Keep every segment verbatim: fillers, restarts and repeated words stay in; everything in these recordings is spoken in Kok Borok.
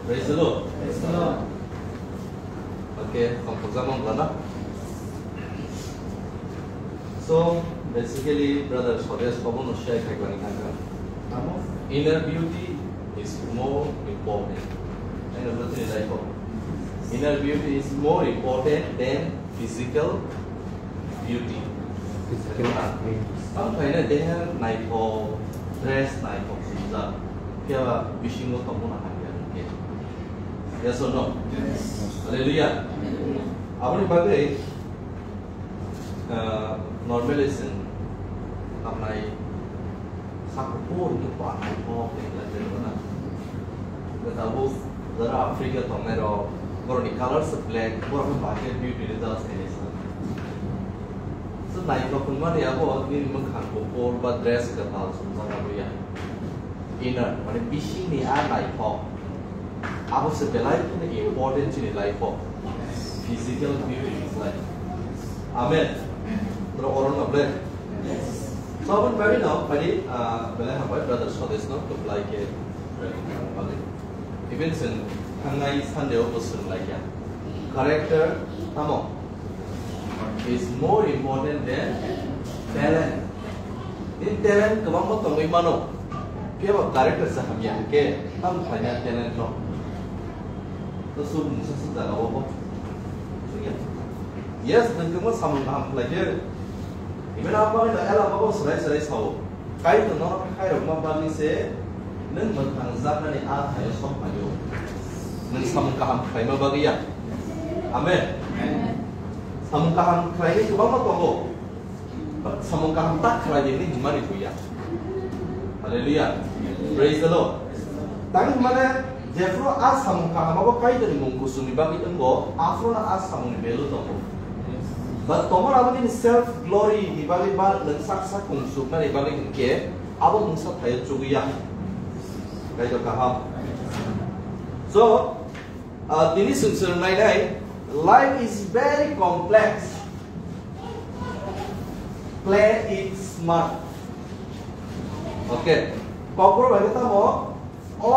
Praise the Lord. Praise the Lord. Okay, tongthokjak wng bwlano. So, basically, brother Swadesh kobono share khaikhlai thangkha. Tamo? Inner beauty is more important. Ano bwtwi lai kok. Inner beauty is more important than physical beauty. Physical beauty. Tamo khaina deha naithok, dress naithok sumjak. Phiya ba bisingo tongmano hamya hwnkhe. Yes or no? Yes. Hallelujah. Aboni bagwi, uh, normally chwng hamnai sakhuphur hwnwi ba naithok hwnwi khlai jago na. Tabuk jara Africa tongnai rok, borokni color se black, borokno bahai khe beauty result khainai sa. So naithok hwnmani abo nini mwkhang kuphur ba dress kwtal sumjak abo ya. Inner, mane bisingni a naithok. Abo se belai kheno important chini life o. Physical beauty is life. Amen. Toro oro no ble. So, aboni bagwi no, phai di, ah, belai hambai brother Swadesh no, to belai khe, belai khe hambai. Even chwng thangnai Sunday o bo swrwng lai kha. Character tamo is more important than talent. Nini talent kwbangma tongwi mano, phiya ba character se hamya hwnkhe tamo khlaina talent no. To sub mungsa sub jaga o bo. Yes, nwng kwbangma samung kaham khlai khe. Even ang bagwi no ela bago swrai swrai sao. Kaitor no khairokma bagwi se nwng mwthangjaknani a thaio sok phaio. Nwng samung kaham khlaima bagwi ya. Amen. Samung kaham khlainai kwbangma tongo. Samung kaham ta khlai di hinwi hwnmani buya. Hallelujah. Praise the Lord. Tang hwnmane jephuru a samung kaham abo Kaitorni mung kusumni bagwi wngbo, aphuru a samungni value tongo. But tomar abo nini self glory ni bagwi ba nwng sak sak kungsuknani bagwi hwnkhe abo mungsa thaio chugwi ya. Kaitor kaham. So, uh, tini chwng swrwng nainai, life is very complex. Play it smart. Okay. Kokborok bai khe tamo? O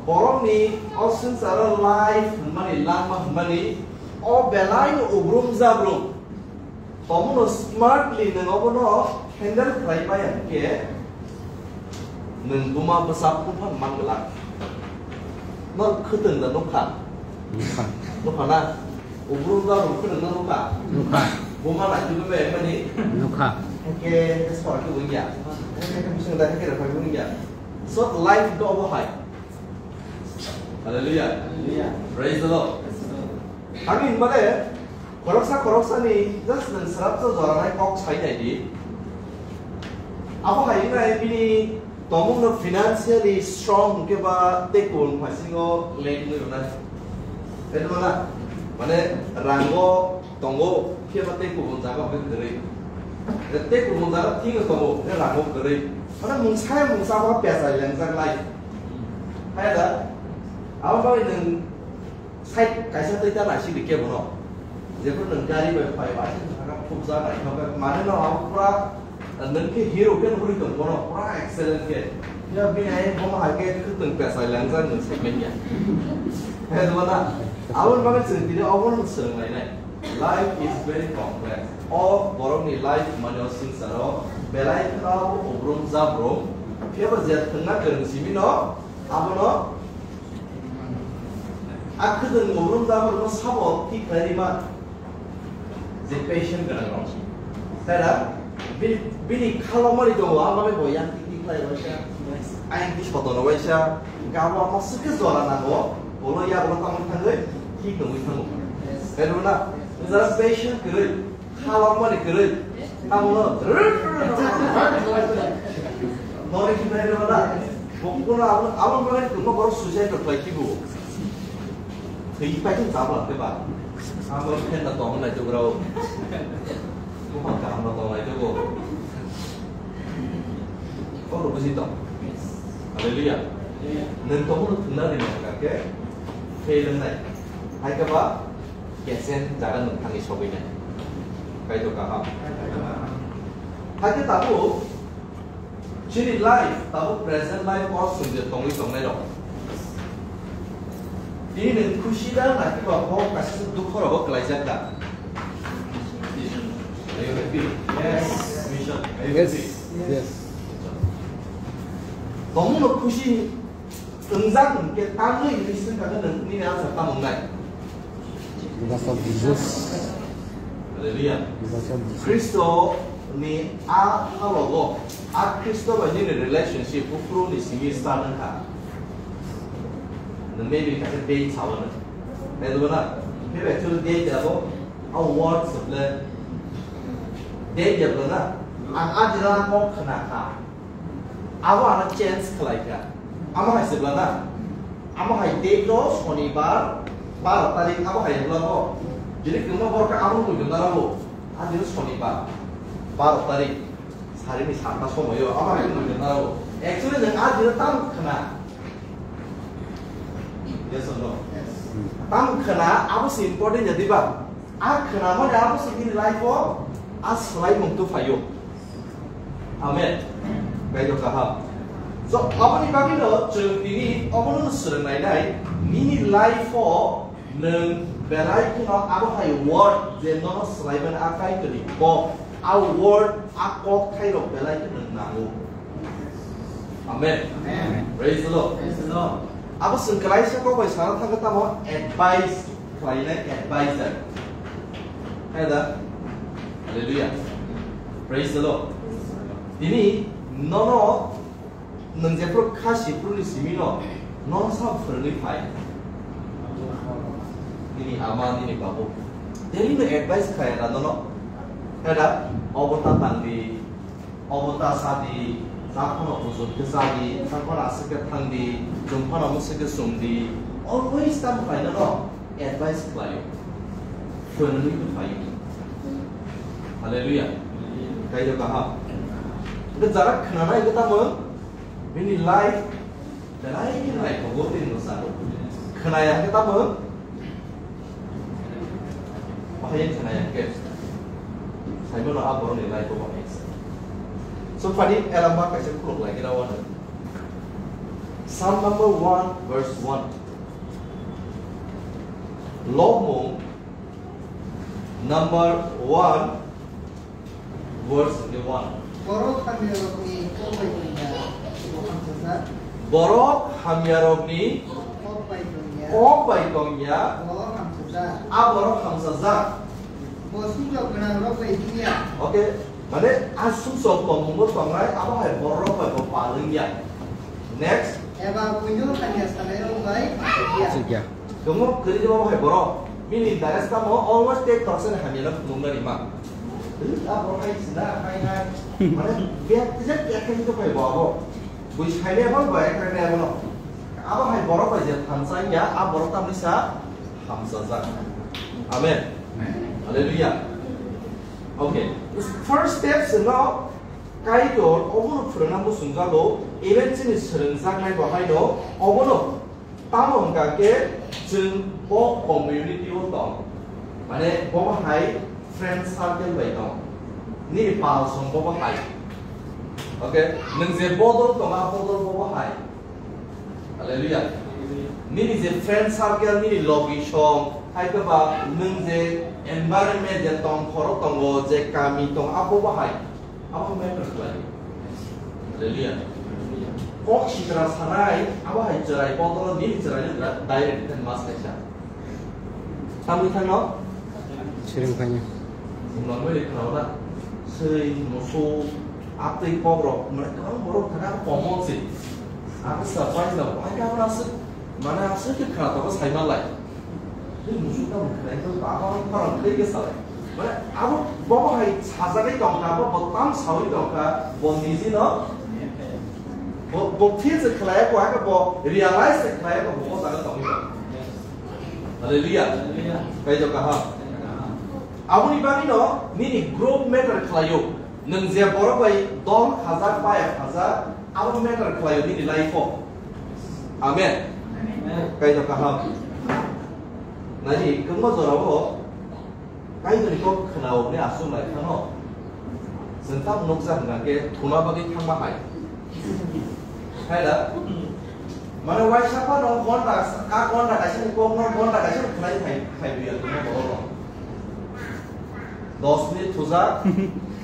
borokni o swngcharo life hwnmani, langma hwnmani, o belai no ubrum jabrum. Tomono smartly nwng obono handle khlai maya hwnkhe, nwng buma bwsa buphang man glak. Nor khwtwng da nukha. Nukha. Nukha na? Ubrum jabrum khwtwng da nukha. Nukha. Buma nai twi bai mani. Nukha. Hake sor ke wngya. Hake bising da hake rakhai wngya. So life do obo hai. Hallelujah. Hallelujah. Praise the Lord. Praise the Lord. Ani hinmale, khoroksa khoroksani just nwng swrapsa joranai kok sai nai di. Abo hai wngnai bini tomungno financially strong hwnkhe ba tei kubun phasingo late wngwi rwnai. Khe rwna, mane rango tongo, phiya ba tei kubun jaga hwnkhe kwrwi. Tei kubun jaga thik tongo, hwnkhe rango kwrwi. Mane mungsa mungsa abo pesa lengjak lai. Hai da? Abo bagwi nwng side kaisa tei ta naisik di kebo no. Jephuru nwng gari bai phai ba, aswk thangkha phukjak naithok khe. Mane no abo pura, nwng khe hero khe nugwi tong bono, pura excellent khe. Ya bini hai bomo hai khe khwtwng pesa lengjak nwng sai manya. Hai da na? Aboni bagwi chwng tini obono swrwng lainai. Life is very complex. O borokni life mane o swngcharo belai kheno ubrum jabrum. Phiyaba je thwngna kwrwng simi no abono a khwtwng ubrum jabrum no sabo thik khlai rima je patient gwnang rok. Tara bini, bini khalokmani tongo, aboni bo yang thik thik khlai rok. Ayang thik sotono waisa, gabo amo swkhe jora nango, bolo yago tamo thangwi, thik nungwi thango. Khe rwna, jara patient kwrwi, khalokmani kwrwi, tamono, nori khinai rwna, bokno abo, abo bagwi tongma borok suicide rok khlai khibo. Thwi paikhe chap lang khe ba. Abo phen da tong nai tugrao. Buphang kaham no tong lai tugo. Kok rw buji tong. Hallelujah. Nwng tongmano thwngna rinai hwnkha khe fail wngnai. Hai khe ba kesen jaga nwng thangwi sogwi nai. Kaitor kaham. Hai khe tabuk chini life, tabuk present life o chwng je tongwi tongnai rok. Tini nwng khusi da, na kiba bo kaisa dukho rogo kwlaijak da? Are you happy? Yes. Mission. Are you Yes. happy? Yes. Tongmung no khusi wngjak hwnkhe tamni hwnwi swngkha khe nwng nini answer tamo wngnai? Because of Jesus. Hallelujah. Because of Jesus. Khristo ni a halogo, a Khristo bai nini relationship buphuru ni simi start wngkha. Nwng maybe kaisa date sao nwng. Naituguna, maybe actually date abo, a words of the date abo na. Ang a dina kok khna kha. Abo ano change khlai kha. Amo hai se bla na. Amo hai date o Shonibar, baro tarik abo hai bla bo. Jini kwma borok amo nugwi na bo. A dino Shonibar, baro tarik, sarini satta somoyo, abo hai nugwi na bo. Actually nwng a dino tam khna. Yes or no? Yes. Tam khna abo se important ya diba? A khwnamani abo se bini life o a swlaimung tubuphaio. Amen. Kaitor kaham. So, aboni bagwino chwng tini obono swrwng nainai, nini life o nwng belai kheno abo hai word je nono swlaimani a Kaitorni kok, a word, a kokthairok belai kheno nwng nango. Amen. Amen. Praise the Lord. Praise the Lord. Abo chwng kwlaisa kok bai sana thangkhe tamo advice khlainai advisor. Hai da? Hallelujah. Praise the Lord. Tini nono nwng jephru kha siphru ni simi no nono sa phwrwngwi phai. Nini ama, nini babu. Tini no advice khlai da nono. Hai da? Obo ta tang di. Obo ta sa di, ta phano bujot khe cha di, ta phano aswk khe thang di, chwng phano mwswk khe chwng di. Always tamo khlainano advice khlaio. Phwrwngwi khlaio. Hallelujah. Kaitor kaham. Hwnkhe jara khwnanai hwnkhe tamo bini life belai khe naithogo tini no sano. Khwnaya hwnkhe tamo? Bahai khwnaya hwnkhe. Saimano a borokni life o bahai se. So, phani elamba kaisa khuluk lai khe rawa no. Psalm number one, verse one. Lobmung number one, verse one. Borok hamyarokni kok bai tongya, bo hamsajak. Borok hamyarokni Kok bai tongya, kok bai tongya, bo hamsajak. A borok hamsajak. Bo sumsok gwnangrok bai hinya. Okay, mane a sumsok tongmungbo tongnai, abo hai bororok bai bo pal wngya. Next. Eba buino hamya sanairok bai hamsajak. Hamsajak. Tongo kwrwi abo hai borok. Bini direct tamo almost ten percent hamyano phunuknani ma. Ri a borok hai sina, hai hai. Mane bek tijak bek khai to phai bo abo. Bui saile abo bai khai ne abo no. Abo hai borok bai je thansa ya, a borok tamni sa hamsajak. Amen. Hallelujah. Okay. First step sino Kaitor obono phwrwngna muchungjago, even chini swrwngjaknai bo haino obono. Tamo hwnkha khe chwng bo community o tong, mane bo hai friend circle bai tong, nini pal song bo hai. Okay, nwng je bodol tong, a bodol bo hai. Hallelujah. Nini je friend circle, nini logi song, hai khe ba nwng je environment je tong khoro tongo, je kami tong, a bo hai. Abo matter khlai. Hallelujah. Kok sikra sanai, abo hai chwrai bodol nini chwrai ni direct ten mas kaisa. Tamni thangno? Siring phanya. Normally khnaona, swi, musu, aptwi kokrok, mane kwbang borok thangkha common se. Abo surprise na, why ka abo aswk, mane aswk khe khna tongo sai manlai. Tei musu tamo khna khe baba rok parang tei khe salai. Mane abo bobo hai sajagwi tongkha, bo, bo tam sawi tongkha, bo niji no, bo, bo feel se khlai ko, bo realize se khlai ko, bo jaga tongwi tongkha. Hallelujah. Hallelujah. Kaitor kaham. Aboni bagwi no nini group matter khlaio. Nwng je borok bai dol khajak, paya khajak, abo matter khlaio nini life o. Amen. Amen. Kaitor kaham. Nani kwbangma jorao Kaitorni kok khnaokni aswk lai phano, chwng tamo nukjak hwnkha khe thuna bagwi thangma hai. Hai da? Mane waisa phano gonta, a gonta kaisa ni kok no gonta kaisa ni khlai phai, phai buya tongma borok no. Dos minute thujak,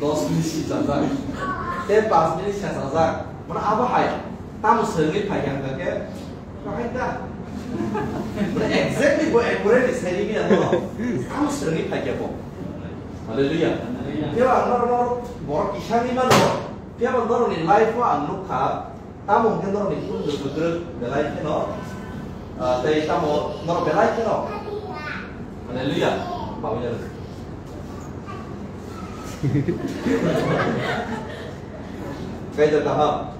dos minute sijajak, tei panch minute sesajak. Mane abo hai, tamo swrwngwi phai kha hwnkha khe, bahai da. Mane exactly bo accurate ni sai rimya no. Tamo swrwngwi phai kha bo. Hallelujah. Hallelujah. Phiya ang norok, norok borok kisani mano, phiya bo norok ni life o ang nukha, Tamo hwnkhe norokni phone rwkha kwrwk belai kheno, ah, tei tamo norok belai kheno. Hallelujah. Bawi jalo. Kaitor kaham.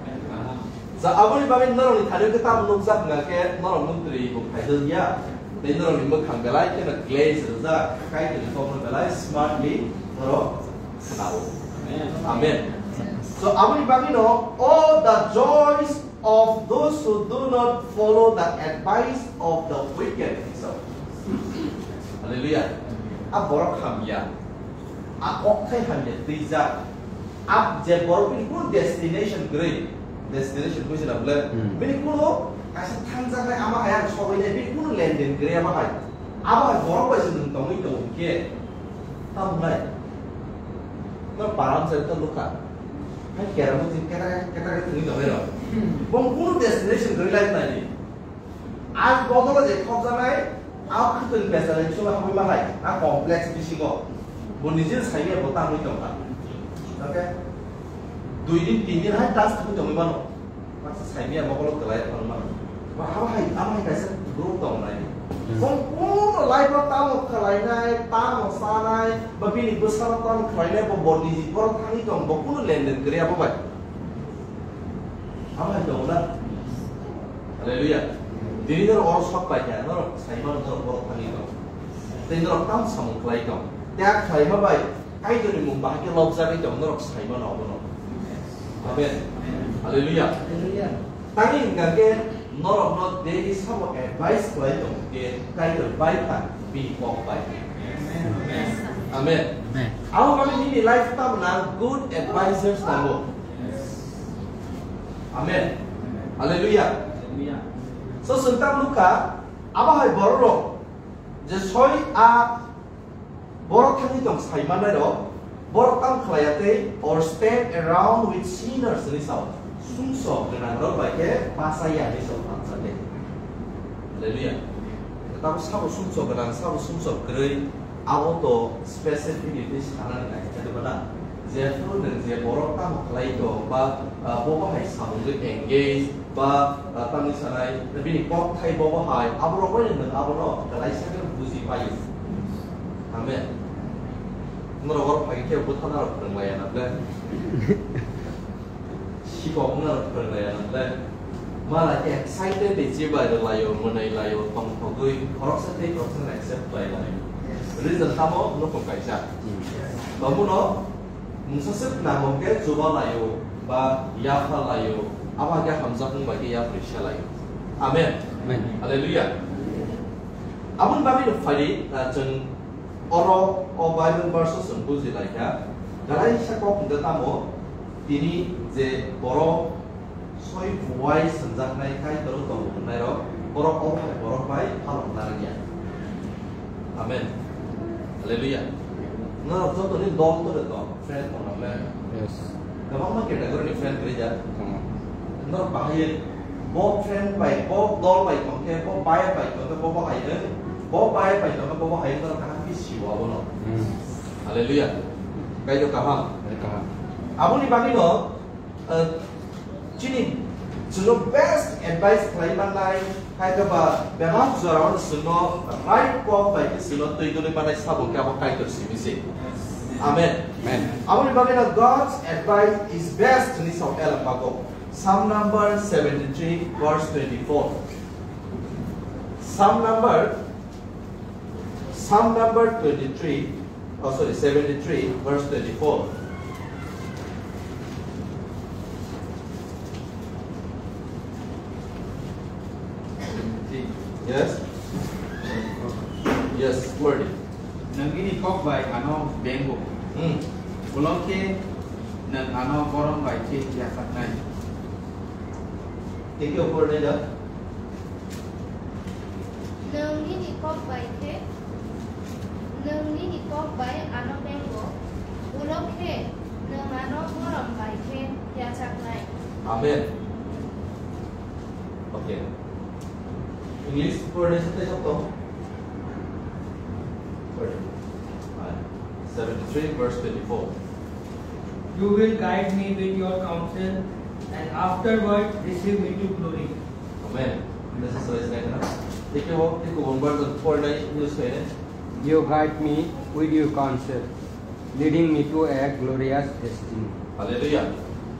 Sa aboni bagwi norokni thani khe tamo nukjak hwnkha khe norok mantri bo khaijak ya. Tei norokni mwkhang belai kheno glaze rwjak. Kaitorni kokno belai smartly norok Amen. Amen. So, aboni bagwino, "Oh, the joys of those who do not follow the advice of the wicked." So, hallelujah. A borok hamya. A kokthai hamya twijak. A je borok bini kuno destination kwrwi. Destination buji na bole. Hmm. Bini kuno kaisa thangjaknai ama hai ang sogwi nai, bini kuno lenden kwrwi ama hai. Abo hai borok bai se nwng tongwi tongo khe. Tamo nai. No param se to lukha. Hai keramo jin keta keta keta tongwi tongo ro. Bong kuno destination kwrwi lai nai ni. Ang bodolo je khokjaknai, ang khwtwng besa le chuma hamwi ma hai. Na complex bisingo. Bo nijin saimya bo tangwi tongkha. Okay? Dui din, tin din hai tas thangwi tongwi mano. Masa saimya mokolo kwlai phano mano. Ba habo hai, amo hai kaisa group tong nai. Hmm. Bong kuno life o tamo khwlainai, tamo sanai, ba bini bwsano tamo khwlainai, bo bor niji borok thangwi tong, bo kuno lenden kwrwi abo bai. Amo hai tong na. Hallelujah. Tini norok oro sok pai kha, norok sai mano norok borok thangwi tong. Tei norok tamo samung khwlai tong. Tei a khwlaima bai Kaitorni mung bahai khe lobjagwi tong, norok sai mano abono. Amen. Hallelujah. Hallelujah. Tangwi hwnkha khe norokno daily sabo advice khlai tong khe Kaitor bai kha bini kok bai. Amen. Amen. Abo bagwi nini life tamo nang good advisors nango. Amen. Hallelujah. Hallelujah. So, chwng tamo nukha, abo hai borok rok je soi a Borok thangwi tong sai mannairok, borok tamo khlaiya tei, or stand around with sinners hwnwi sao. Sumsok gwnangrok bai khe bachaiya hwnwi sao thansa tei. Hallelujah. Tamo sabo sumsok gwnang, sabo sumsok kwrwi, abo to specifically tei sanani nai khe ba na. Jephru nwng je borok tamo khlai tong ba, ah, bo bahai samungwi engage, Ba, ah, tamni sanai, bini kok thai bo bo hai, aborok bai nwng abono kwlaisa khe buji paio. Amen. Norok oro phai khe bwthana rok phwrwng laiya na ble. Sikok wngna rok phwrwng laiya na ble. Mala khe excited de chibai rw laio, mwnai laio, tongthogwi, khoroksa tei khoroksa accept khlai lai. Reason tamo nukhung kaisa. Tongmuno Mungsa swk nangmung khe chuba laio, ba yapha laio, abo hakhe hamjakmung bai khe yapri se laio. Amen. Amen. Hallelujah. Aboni bagwi no phai, ah, chwng oro o Bible verse o chwng buji lai kha. Galatia kok hwnkhe tamo, tini je borok Soi buwai swnjaknai Kaitor tongo hwnnairok, borok o hai borok bai phalok narwkya. Amen. Hallelujah. Norok jotoni dol tore to, friend tongna ble. Yes. Kwbangma category ni friend rijak. Tamo. Norok bahai bo friend bai, bo dol bai tongkhe, bo bai bai tongkhe, bo bo hai wng, bo bai bai tongkhe, bo bo hai wng, norok kaham khe siwa bono. Hmm. Hallelujah. Kaitor kaham. Kaitor kaham. Aboni bagwi no, Uh, chini chwngno best advice khlai mannai, hai khe ba bebak jorao chwngno right kok bai khe chwngno twi dwlwi mannai sabo khe abo Kaitor simi se. Amen. Amen. Aboni bagwi no God's advice is best hwnwi sao Elampago. Psalm number seventy-three verse twenty-four. Psalm number Psalm number twenty-three, oh sorry, seventy-three, verse twenty-four. Yes? Yes, word. Nwng bini kok bai ano bengo. Hmm. Ulo khe nwng ano borom bai khe yachaknai. Thank you for that. Kok bai khe nwng nini kok bai ano bengo, ulo khe nwng ano morom bai khe yachaknai. Amen. Okay. English pore se tei sokto. Pore. Seventy-three verse twenty-four. You will guide me with your counsel, and afterward receive me to glory. Amen. This is what is like, na? Thank you, thank you, one verse of four nine, use khaine. You guide me with your counsel, leading me to a glorious destiny. Hallelujah.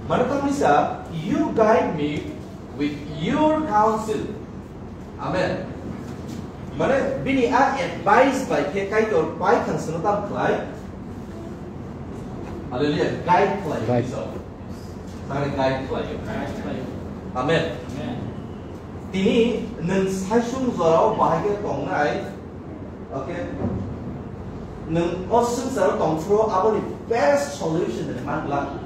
Mane tamo sa, you guide me with your counsel. Amen. Mane bini a advice bai khe Kaitor pai thang sino tam khlai. Hallelujah. Guide khlai. Guide. So, tare guide khlai. Guide khlai. Amen. Amen. Tini nwng saisung jorao bahai khe tongnai. Okay. Nwng o swngcharo tongphuru aboni best solution hwnwi man glak.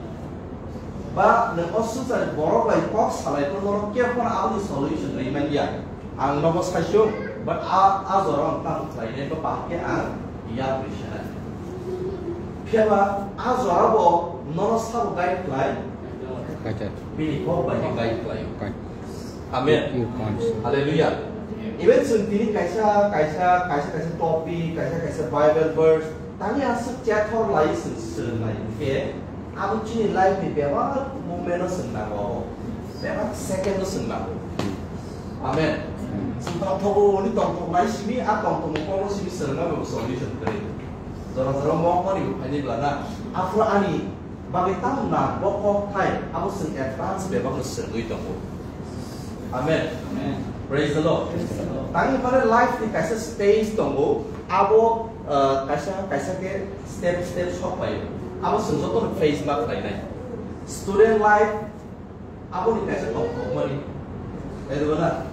Ba nwng o swngcharni borok bai kok salai phuru norok kebo phano aboni solution rwi man ya. Ang nobo saisung, but a, a jorao ang tamo khlainai ba bahai khe ang ya rwi sanai. Phiya ba a jorao bo nono sabo guide khlai. Kaitor. Bini kok bai khe guide khlai. Kaitor. Amen. You can't. Hallelujah. Even chwng tini kaisa, kaisa, kaisa, kaisa topic, kaisa, kaisa Bible verse, tani aswk chethor lai chwng swrwngnai hinkhe, abo chini life ni bebak movement o chwng nango, bebak second o chwng nango. Amen. Chwng tongthogo, oni tongthok lai simi, a tongthokma kobo simi swrwngma bo solution kwrwi. Jora jora mokmani bo phaini bwlana. Aphuru ani bagwi tamo na bo kok thai, abo chwng advance bebakno swrwngwi tongo. Amen. Amen. Praise the Lord. Praise the Lord. Tangwi mane life ni kaisa stage tongo, abo, uh, kaisa, kaisa khe step, step sok phaio. Abo chwng jotono face ma khlainai. Student life, aboni kaisa tongthokmani. Tei rwna,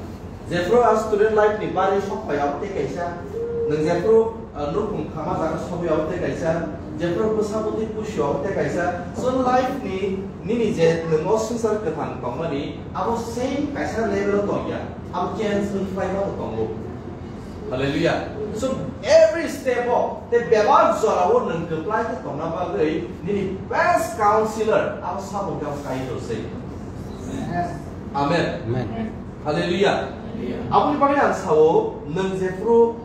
jephru a student life ni bari sok pai abo tei kaisa, nwng jephru, ah, nukhung khama jaga sogwi abo tei kaisa, jephru bwsa bwtwi pusi abo tei kaisa. So life ni nini je nwng o swngchar kwthang tongmani, abo same kaisa level o tongya, abo change wng khlai mano tongo. Hallelujah. So every step o, tei bebak jora o nwng kwplai khe tongna bagwi nini best counselor abo sabo khe Kaitor se. Amen. Amen. Hallelujah. Aboni bagwi ang sao, nwng jephru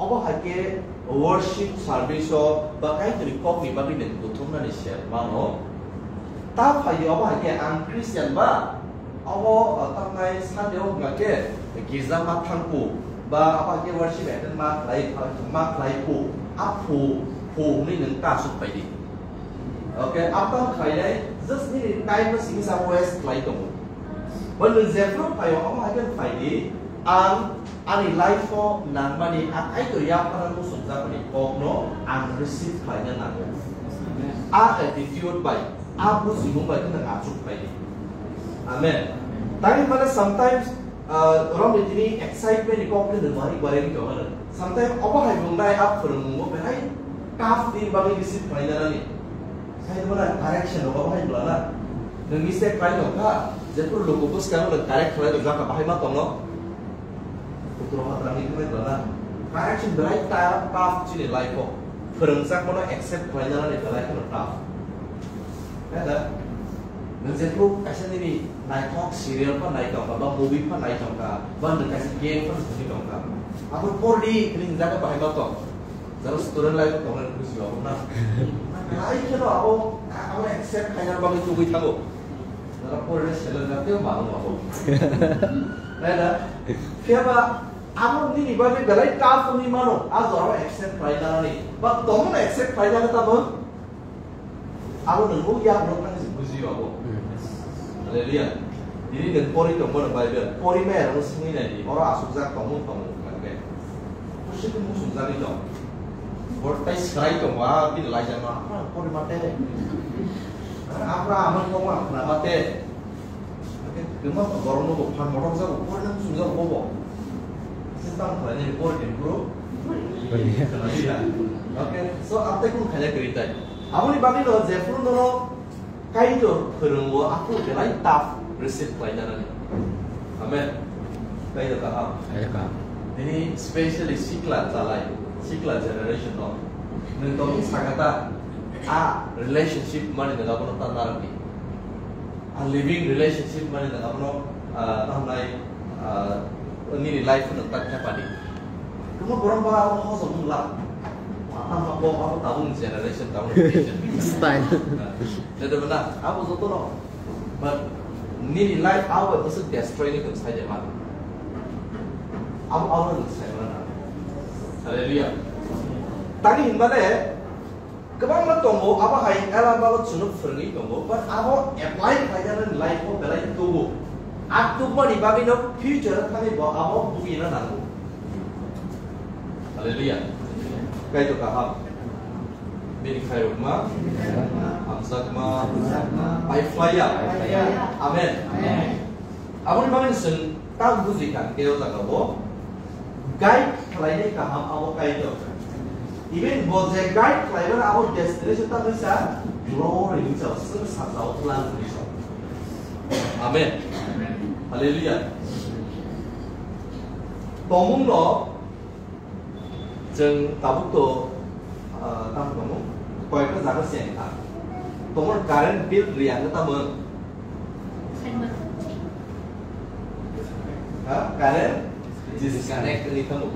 obo hai khe worship service o ba Kaitorni kokni bagwi nwng kuthumnani se mano. Ta phai obo hai khe ang Christian ba, obo, uh, tangnai Sunday o wngkha khe girja ma thangku, ba abo hai khe worship attend ma khlai, ma khlai ku, a phu, phu hwnwi nwng ta asuk phai di. Okay, abo tang khlainai, just nini time no simi sa waste khlai tongo. Bo nwng jephru phaio, obo hai khe phai di, ang ani life o nangmani a Kaitor yaphara muchungjakmani kokno ang receive khlaina nango. A attitude bai, a bujimung bai kheno achuk khlai di. Amen. Tei mane sometimes, ah, romni tini excitement ni kok kheno bari bari wngwi tongo. Sometimes obo hai wngnai a phwrwngmungo belai tough din bagwi receive khlaina nani. Sai mane correction rok obo hai bwlana. Nwng mistake khlai tongkha, jephru luku bwskango nwng correct khlai rijak kha bahai ma tongno. Kutro hatrang ni khlai bwlana. Correction belai ta-, tough chini life o. Phwrwngjakmano accept khlaina nani belai kheno tough. Khe da? Nwng jephru kaisa nini naithok serial pha nai tongkha, ba movie pha nai tongkha, ba nwng kaisa game pha thwngwi tongkha. Abo pordi hwnwi hwnjak khe bahai ma tong. Jaro student life o tongnai buji abo na. Belai kheno abo, abo accept khaina bagwi tubui thango. Jara porina seleng na tei mano abo. Nai da? Phiya ba abo nini bagwi belai tough wngwi mano, a jorao accept khlai nani. Ba tongmano accept khlai nani tamo? Abo nwng bo yak rok nang buji abo. Hmm. Hallelujah. Nini nwng pori tongmano Bible, pori maya rok swngwi nai di, oro asukjak tongmung tongmung hwnka khe. Kusi khe muchungjagwi tong. Bor tai swrai tongo, a bini laijakno, "Apra, pori mate. Apra, amani kokno ang khna mate." Oke, kwma borokno bo phan mothok jago, pori nang chum jago bo. Se tamo khlainai pori ni bro. Khna di na. Oke, so, amtwi kunu khaina kwrwi tai. Aboni bagwi no jephru nono Kaitor phwrwngo, aphuru belai tough receive khlai nani. Amen. Kaitor kaham. Kaitor kaham. Ini specially sikla chalai, sikla generation no. Nwng tongmung sakata a relationship mani nang abono ta narwkdi. A living relationship mani nang abono, ah, tamnai, ah, nini life no ta khepadi. Kuma borok ba abo hosom wngla. Tamo bo abo tabung generation, tabung generation. Style. Jadi benar, abo joto no. But nini life abo bwswk destroy ni tong sai de ma. Abo, abo no sai ma na. Hallelujah. Tani hinba le kwbangma tongo, abo hai ela bago chwngno phwrwngwi tongo, but abo apply khlaina nini life o belai tubu. A tubmani bagwi no future thani bo abo bugina nango. Hallelujah. Kaitor kaham. Bini khairokma, hamjakma, pai phlaiya. Amen. Aboni bagwi chwng ta buji kha, khe o jaga o guide khlainai kaham abo Kaitor. Even bo je guide khlaimani abo destination ta wngsa glory wngsa, chwng sajao twlang wngsa. Amen. Hallelujah. Tongmung no Chwng tabuk to, ah, tamo tamo, koyekta jaga se wngkha. Tomor current bill riyang tamo? Ha, current disconnect ni tamo.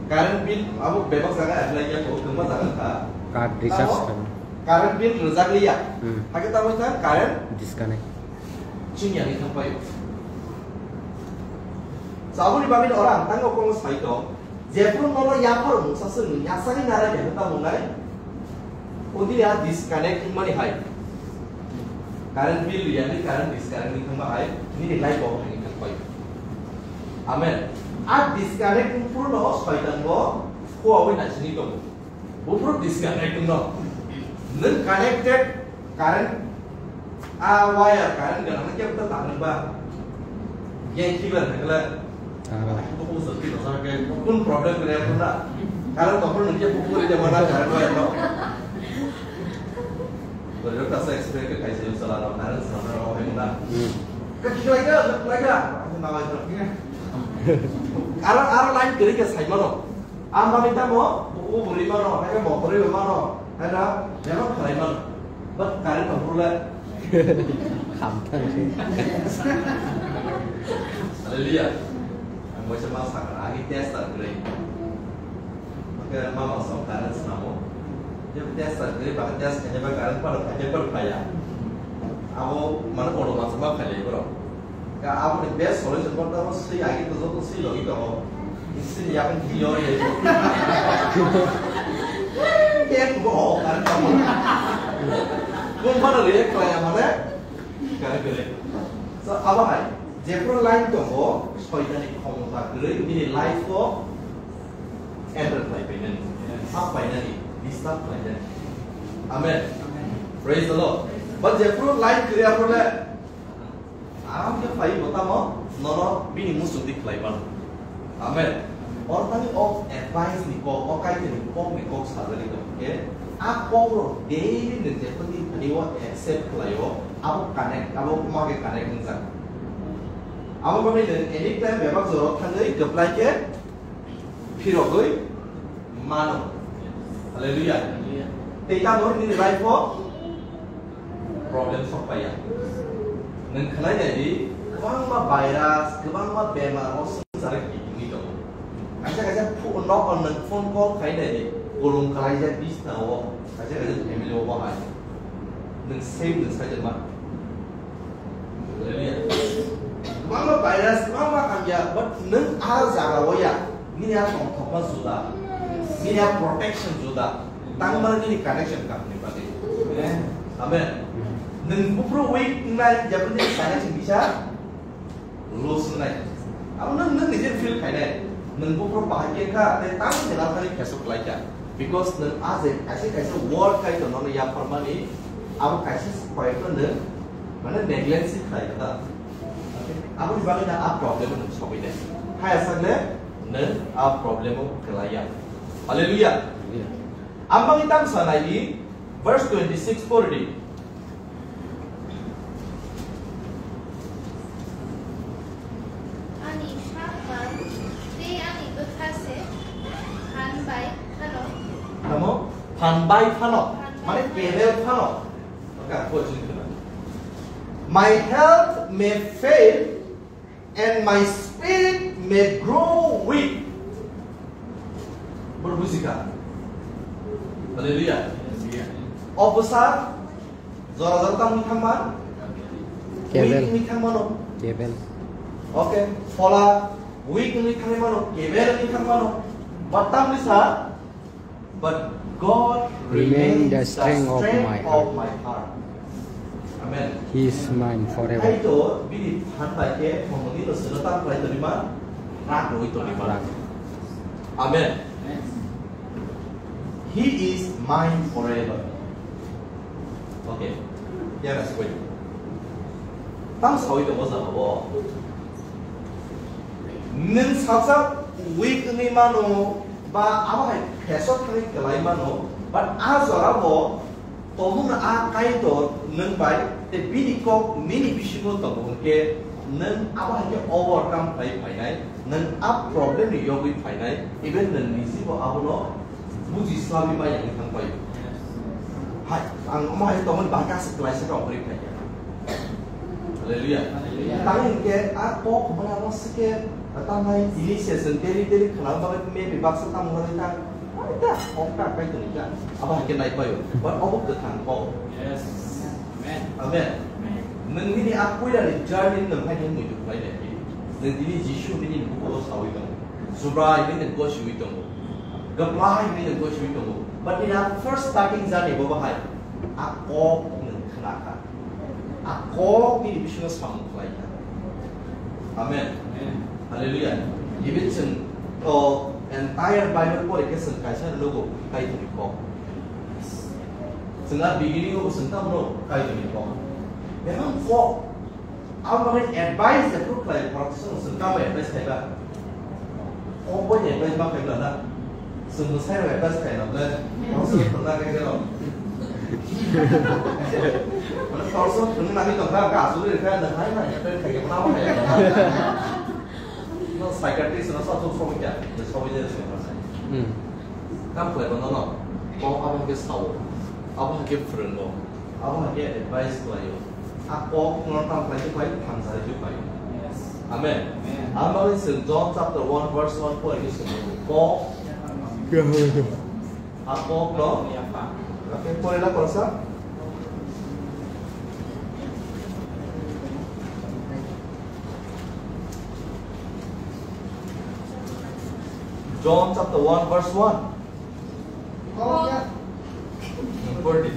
Current bill abo bebak jaga apply ya ko, kema jaga kha. Card recharge tamo? Kha. Current bill rwjak liya. Hmm. Hake tamo kha current disconnect. Chwng ya ni thang pai. Saboni bagwi ora ang tango kongo sai tong. Jephru nono yaphar mungsa se nwng yasani nara ya ta mungai. Odi ya disconnect mani hai. Current bill ya ni current disconnect ni thangma hai. Nini life o hai ni thang pai. Amen. A disconnect phuru no soitan bo ko awi na sini tong. Buphuru disconnect no. Nwng connected current, a wire current gana khe ta tang ba. Yang kibar na kala. Tara. Buku soti no sa ke kun problem kre pura. Current to pun ke buku re mana current wire no. Beri ta sa explain ke kaisa sala no current sama no hai na. Hmm. Ka kira ka, ka kira. Aku nawai terus ni. Aro, aro line kiri ke sai mano. Ang bagwi tamo, bukugo bwrwi mano, hai khe motorwi bo mano, hai na, bebak khlai mano. But current no phuru le. Kham thang se. Hallelujah. Ang waisa ma sakha, agi test ta kwrwi. Oke, ma ma sok current snamo. Je test ta kwrwi, ba test khaina ba current paro, khaina paro phaya. Abo mane kono ma ma khailai borok. Ka aboni best solution bo tamo swi agi to joto swi logi tongo. Sini yakung kiyo ye. Ke bo kan tamo. Kun bana react khlai amane kare kare. So abo hai jephru line tongo soitani khomota kwrwi bini life o enter khlai painani, sak painani, disturb khlainani. Amen. Praise the Lord. But jephru line kwrwi aphru le Aram khe phai bo tamo nono bini muchung di khlai mano. Amen. Ortani o advice ni kok, o kaitor ni kok ni kok sajagwi tong khe, a kok rok daily ni jephru ni thani o accept khlai o, abo connect, abo ma khe connect wngjak. Abo bagwi nwng anytime bebak jora thangwi kwplai khe phirogwi mano. Hallelujah. Hallelujah. Tei tamo nini life o problem sok paiya. Nwng khlai nai di, kwbangma virus, kwbangma bemar o swngchar kibini tongo. Kaisa kaisa phu-, nok o nwng phone call khai nai di, kolom kalaijak bisna o, kaisa kaisa family o bahai. Nwng safe nwng sajak ma. Hallelujah. Kwbangma virus, kwbangma hamya, but nwng a jaga o ya, nini a tongthokma juda, nini a protection juda, tangmani nini connection kaham ni bagwi. Amen. Nwng buphuru weak wngnai, jabon nini connection kisa loose wngnai. Abo nwng, nwng nije feel khainai. Nwng buphuru bahai khe kha, tei tang jela thani khesuk khlai kha. Because nwng a je kaisa kaisa word khai tongmani yapharmani, abo kaisa koyekno nwng Mane negligence khlai kha ta. Aboni bagwi na a problem no sogwi nai. Haya sakle nwng a problem o kwlai ya. Hallelujah. Amoni tam sanai di verse twenty-six pori di. Ang Phan bai phano, mane kebel phano. Oke, ang koi sini kena. My health may fail and my spirit may grow weak. Boro bujikha. Hallelujah. Officer, jora jora tamo thangma? Kebel. Weak ni thangmano. Kebel. Okay, phola weak ni thangmano, kebel ni thangmano. But tamni sa, but God Remain remains the the strength of strength my of heart. My heart. Amen. He is mine forever. Kaitor bini phan bai khe thongmani no sino tam khlai toni ma, rak roi toni ma. Rak. Amen. He is mine forever. Okay. Here is wait. Tam sawi tongo jagao. Nwng sajak weak wngwi mano, ba abo hai pressure thangwi kwlai mano, but a jorao tongmungno a Kaitor nwng bai tei bini kok nini bisingo tongo hwnkhe nwng abo hai khe overcome khlai phainai, nwng a problem ni yogwi phainai, even nwng nisibo abono buji swlamwi maya wngwi thang pai. Hai, ang omo hai tongmani bagwi aswk kwlaisa tong kwrwi phai kha. Hallelujah. Hallelujah. Tang hinkhe a kok hwnmani abo swkhe, tamo hai tini se chwng daily daily khwnam bagwi maybe baksa tamo hwnwi ta, ai ta, kok ta kai tongwi ta. Abo hai khe nai paio. But obo kwthang kok. Yes. Amen. Amen. Amen. Nwng nini a puilani journey nwng hai khe muitu khlai nai. Nwng tini Jisu nini bukugo sawi tongo. Subrai nini gosiwi tongo. Gaplai nini gosiwi tongo. But nini a first starting journey bo bahai. A kok nwng khna kha. A kok nini bisingo samung khlai kha. Amen. Amen. Hallelujah. Even chwng to entire Bible pore khe chwng kaisa nugo Kaitorni kok. Chwng a beginning o chwng tamo no Kaitorni kok. Bebak kok. Abo bagwi advice jephru khlai borok chwng chwng tamo advice khaiba. Kok bai advice ma khaibla na. Chwng bwsai rok advice khaina ble. Borok chwng thwngna khe khe rok. Mane borok chwng thwngna nai tongkha, ga asugwi rwkha, nang hai nai advice khai khe ma khai. No psychiatrist no sa chwng sobo kya. Sobo je se ma sai. Hmm. Kam khlai bono no. Kok abo khe sao. Abo khe phwrwngo. Abo hai khe advice khlaio. A kok no tamo khlai khe pai, thansa rw khe pai. Yes. Amen. Amen. Ang bagwi chwng John chapter one verse one pore khe chwng kok. A kok no. Amen. Pore la korsa. John chapter one verse one. Kok ya. Pore di.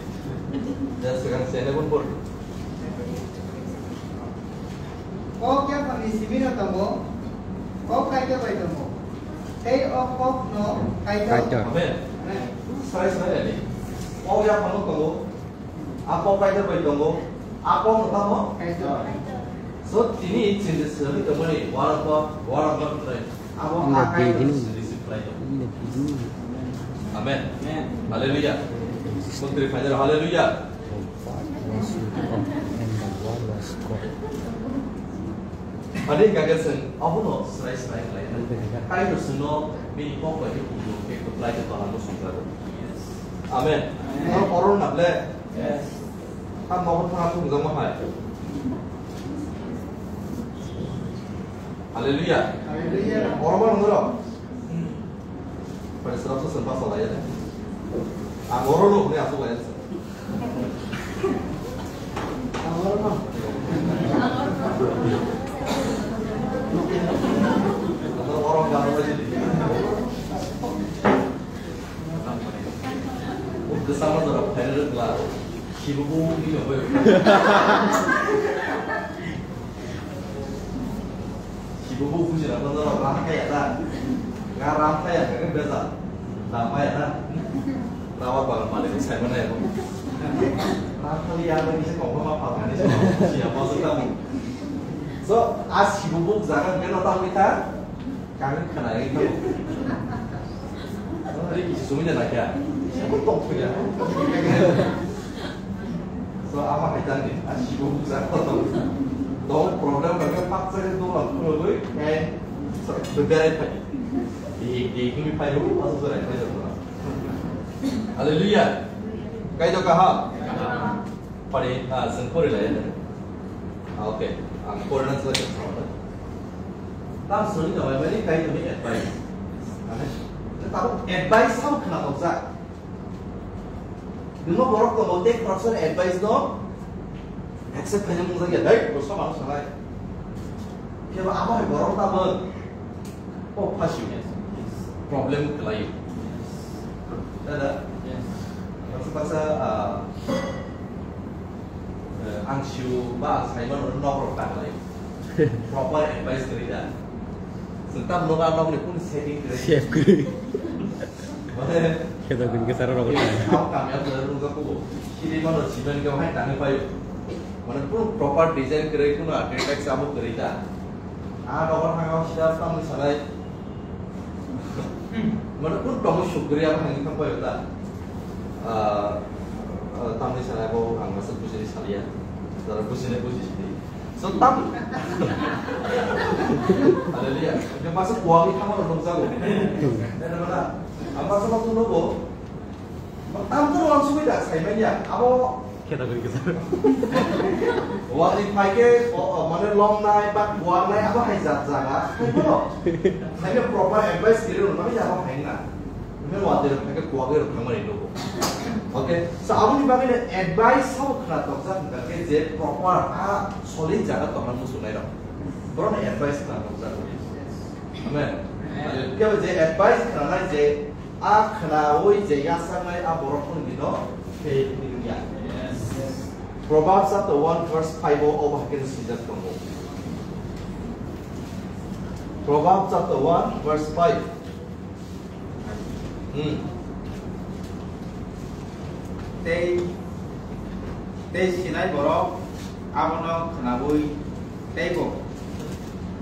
Just sekarang saya pun pore. Kok ya kami simi no tongo. Kok Kaitor bai tongo. Tei o kok no Kaitor. Kaitor. Amen. Amen. Sarai sarai ni. Kok ya kami tongo. A kok Kaitor bai tongo. A kok no tamo? Kaitor. So, tini chini sari tongmani, word of God, word of God try. Abo In the a Kaitor beginning. Sini receive khlai tong. In the beginning. Amen. Amen. Hallelujah. Sotri phajar, hallelujah. The word was with God, and the word was God. Ani kage sen, abono srai srai khlai. Kaitor sino, bini kok bai khe kudu, khe kutlai khe tola no sungjago. Amen. Amen. Oro, oro na ble? Yes. Tam nogo thang thung jama hai. Hallelujah. Hallelujah. Oro ba nungro. Pada serap sa sempa salaya. Ang oro no ni asu laya. Ang oro no. Ang oro ga oro jadi. Kwchangma jora phairwkla, sibo bo wngwi tongbaio. Sibo bo buji rwkla jora ram kaya da. Ga ram kaya khe bejal. Ram kaya da. Rawa bagan malik sai mane bo. Ram kali ya ni se kok ma phalkani se siya bo tamo. So, a sibo bo jaga khe no tamo ta. Kami khna ri to. Ri kisi sumui na kya? Siapa tong punya? So, ama hai tang ni, a sibo busa ko tong. Tong problem ba ka pak sa ko tong la ko ko, eh, so, berai pa. Di, di, kami pa yo, aso berai pa yo. Hallelujah. Kaitor kaham. Pari, ah, chwng pori lai. Ah, okay. Ang pori na chwng sa. Tam suri da bai bai kaitor ni advice. Ane, tabuk advice sao khna tokjak. Nungno borok tongo, tei khoroksa ni advice no accept khaina mungjakya, dai, bo sama sanai. Phiya ba abo hai borok tamo, o phasi problem khlai. Dada, baksa baksa, ah, eh, ang siu ba ang sai mano nok rok ta khlai. Proper advice kwrwi da. Chwng tam nok a nok ni kun setting kwrwi. Save kwrwi. Mane, khe to gini ke sara rok. Ang kami ang jalan nunggu aku. Sini mana simen kau hai tangga payu. Mane pun proper design kere kuno architect samu kere ta. Ah, dokar thang aku siap tam sanai. Mane pun kamu syukri aku hangi kau payu ta. Ah, ah, tam sanai aku ang masuk pusini salia. Dara pusini pusini. So tam. Haleluya. Yang masuk kuali kamu nunggu jago. Dan mana? Ang masuk waktu nunggu. Tam to wang sugwi da sai manya. Abo khe da gori kisa. Wali phai khe, o, o, mane long nai ba kuar nai abo hai jat jaga. Hai bono. Hai khe proper advice kiri rw nai abo hai na. Mane wali phai khe kuar khe rw thang mani nugo. Okay. So abo ni bagwi na advice sabo khna tokjak hwnkha khe je proper a solid jaga tongna musu nai rok. Borok na advice khna tokjak. Amen. Amen. Kebo je advice khna nai je A khnaui je yasaknai a borok phano bino fail wngya. Proverbs chapter one verse five o obo hai khe swijak tongo. Proverbs chapter one verse five. Hmm. Tei, tei sinai borok abono khnaui teibo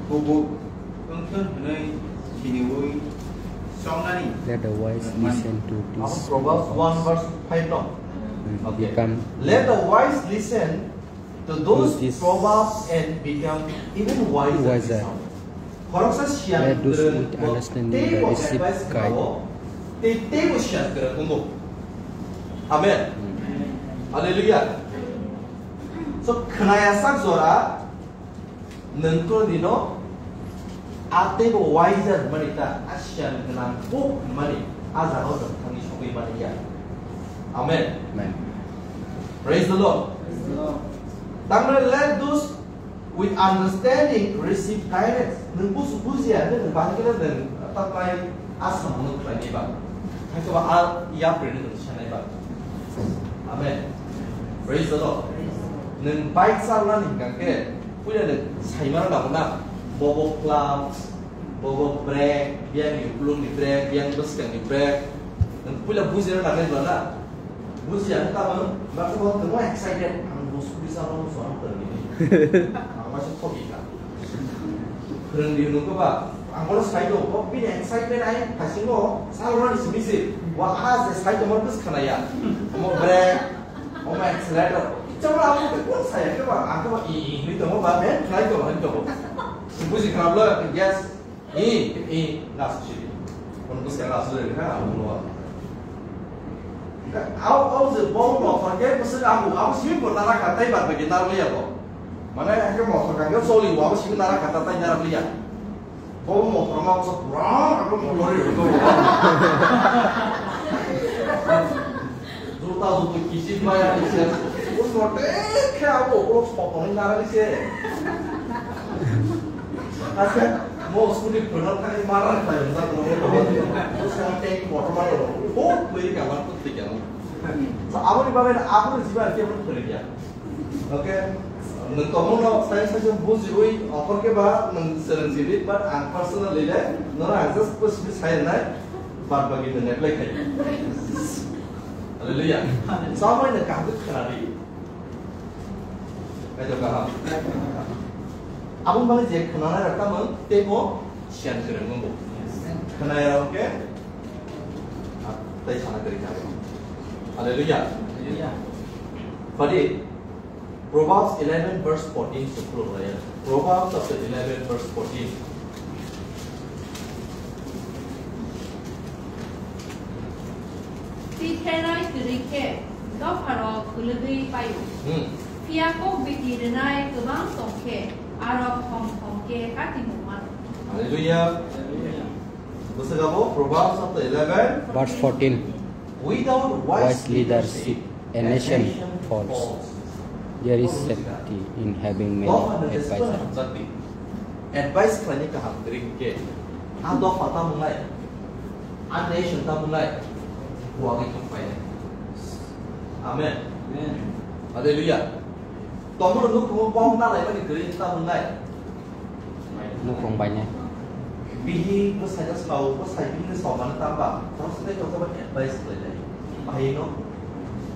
kubuk wngthun hwnwi siniui chongnani. Let the wise listen to this. Proverbs one verse five no? Hmm, okay. Become. Let the wise listen to those proverbs and become even wiser. Wiser. Khoroksa siyan kwrwng bo teibo advice khlaio, tei teibo siyan kwrwng wngo. Amen. Hmm. Hallelujah. So, khwnaya sak jora nwng to dino a teibo wiser hwnmani ta, a siyan gwnang kuk hwnmani a jagao nwng thangwi sogwi mani ya. Amen. Amen. Praise the Lord. Praise the Lord. Tamni let those with understanding receive guidance. Nwng busu bujiya, nwng bahai khe nwng tapai a samung khlaini ba. Hai to a yapri nwng sanai ba. Amen. Praise the Lord. Nwng bike chalna ni hingka khe puila nwng saimano nango na, bobo clutch, bobo brake, biyang ni ukulung ni brake, biyang bwskang ni brake. Nwng puila bujina nangnai ba na. Bujiya wng tamo, baksa bo tongmo excited, ang bo scooty chalo, so ang tongni. Ang waisa thoki kha. Phwrwngdi hwnwi khe ba, ang bono sai do, bo bini excitement ai phasingo, salrani simi se. Wa a je sai tongmo bwswk khna ya. Omo brake, omo accelerator. Kicha bo abo khe kun sai khe ba, ang khe ba i, i hwnwi tongo ba, ben khlai tongo, hwnwi tongo. Buji khna bwle, yes. I, i, lasu sidi. Kono bwskango lasu rwkha, abo nuwa. Au, au je bo mothor khe bwswk abo, abo simi bo nara kha, tei bad bagi narwkliya bo. Mane, hakhe mothor kha khe choli bo, abo simi nara kha, tai narwkliya. Bo mothor ma bwsa pura, abo mothor ri rwkha bo. Juta jutu kichik maya ni se. Un mote khe abo ulo sokoni nara ni se. Ase mo scooty phwrwng thani mara ni pai unta ko. Ko sa tek motor ma lo. Ko koi ka ma kut tiga. So abo ni bagwi abo ni jiba ke mo phwrwng ya. Okay. Nwng tongmung no sai sai bujiwi offer ke ba nwng challenge gidi, but ang personally le nora ang just push ni sai nai, bad bagi nwng apply khai. Hallelujah. Samai nwng kaham khe khwnadi. Kaitor kaham. Aboni bagwi je khwnanai rok tamo teibo siyan kwrwng wngo. Khwnaya rok khe, ah, tei sana kwrwi kha. Hallelujah. Hallelujah. Padi, Proverbs eleven verse fourteen se khuluk raya. Proverbs chapter eleven verse fourteen. Tei Khenai kwrwi khe dopharok kwlwgwi paio. Hmm. Phiya kok biti rwnai kwbang tong khe aro thom thom khe katimung mano. Hallelujah. Bwswk abo Proverbs chapter eleven. Verse fourteen. Without wise leadership, a nation falls. There is safety in having many advisors. Advice khlaini kaham kwrwi hinkhe, a dopha tamo nai, a nation tamo nai, kuwagwi thangpai nai. Amen. Amen. Hallelujah. Tomono nukhumo kok nalaimani kwrwi tamo nai. Nukhung bainai. Bihi bwsaino sao, bwsai bihikno sao mano tamba, tamo swkang tongthokma advice khlainai. Bahaino,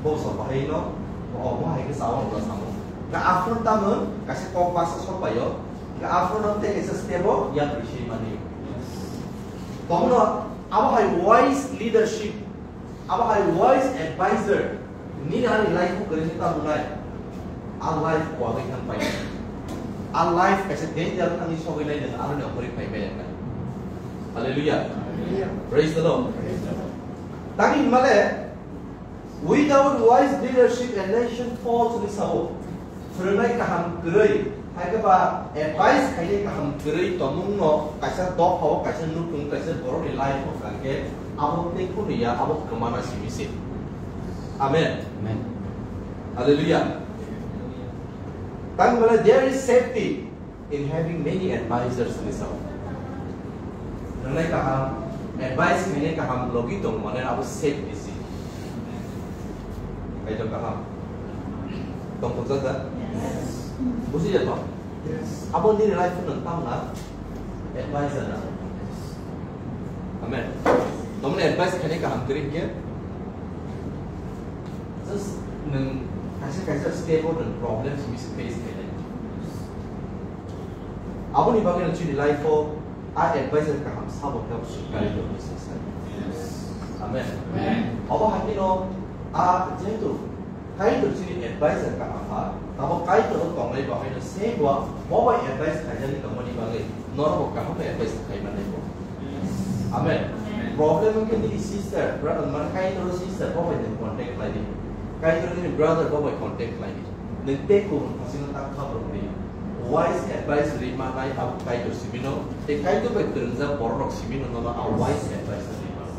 bo sao bahaino, bo omo hai khe sao hwnba samo. Ga aphuru tamo kaisa kok baksa sok paio. Ga aphuru no tei kaisa step o yang rwisi mani. Tomono abo hai wise leadership. Abo hai wise advisor, nini ani life o kwrwi khe tamo nai. A life kuwagwi thang pai. A life kaisa danger thangwi sogwi nai nwng aroni okhorwi phai maya kha. Hallelujah. Hallelujah. Praise the Lord. Praise the Lord. Tangwi hwnmale, without wise leadership a nation falls hwnwi sao. Phwrwngnai kaham kwrwi, hai khe ba advice khainai kaham kwrwi tongmungno kaisa dophao, kaisa nukhung, kaisa borokni life-o kha khe abo tei khunu ya, abo kwmana simi se. Amen. Amen. Hallelujah. Tangmani there is safety in having many advisors hwnwi sao. Phwrwngnai kaham, advice khainai kaham logi tongmani abo safe bisi. Kaitor kaham. Tongthokjak da? Yes. Buji ya to? Yes. Abo nini life-o nwng tamo na? Advisor na? Amen. Tomoni advice khainai kaham kwrwi hinkhe, just nwng kaisa kaisa step-o nwng problem simi se face khainai. Aboni bagwi no chini life-o a advisor kaham sabo khe sukari do se sai. Amen. Amen. Obo hai kheno a jehetu Kaitor chini advisor kaham ba, tabo Kaitor o tongnai bahai no se bo, bo bai advice khaijani tongmani bagwi norok bo kaham advice khai manai bo. Amen. Amen. Problem wngkhe nini sister, brother, mane Kaitor o sister bo bai nwng contact khlai di. Kaitor nini brother bo bai contact khlai di. Nwng tei kubun thasino ta kha borok di. Wise advice ri manai abo Kaitor simi no, tei Kaitor bai kwrwngjak borok rok simi no nono a wise advice ri mano.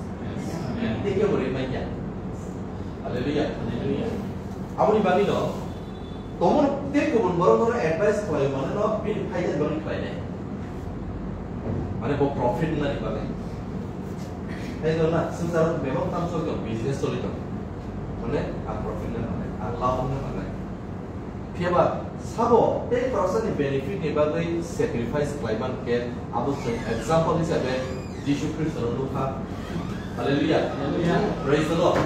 Tei kebo ri mai ya. Hallelujah. Hallelujah. Aboni bagwi no, tomon tei kubun borok no advice khlai mano no, bini phaida bagwi khlai nai. Mane bo profit nani bagwi. Hai do na, swngchar bebak tam choli tong, business choli tong. Mane, ang profit na mane, ang lab na mane. Phiya ba, sabo tei khoroksa ni benefit ni bagwi sacrifice khlai man khe, abo chwng example hisabe Jisu Khristo no nukha. Hallelujah. Hallelujah. Praise the Lord.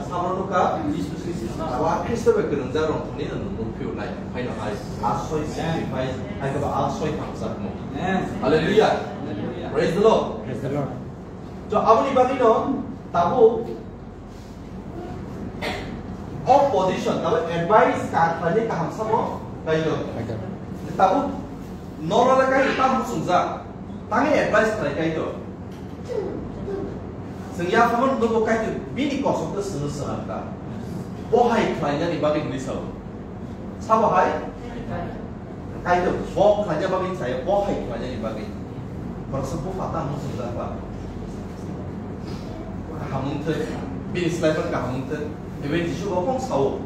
Sabo nukha. Jisu Khristo. Abo a Khristo bai kwrwngjak rok thani no nukphio nai. Haino hai. A soi sacrifice. Hai khe ba a soi thamsa mo. Amen. Hallelujah. Hallelujah. Praise the Lord. Praise the Lord. To aboni bagwi no tabuk o position, tabuk advice ka khlaini kaham sabo kaitor. Kaitor. Tabuk normal kai ta muchungjak. Tangwi advice khlai kaitor. Chwng ya phano nugo kaitor bini kosok to sunu swnam ta. Bo hai khlainani bagwi hwnwi sabo. Sabo hai? Kaitor, bo khlaina bagwi chaya, bo hai khlainani bagwi. Boroksa bupha tamo swngjak ba. Kaham wngthwk, bini slai phano kaham wngthwk. Ebe Jisu bo kong sao.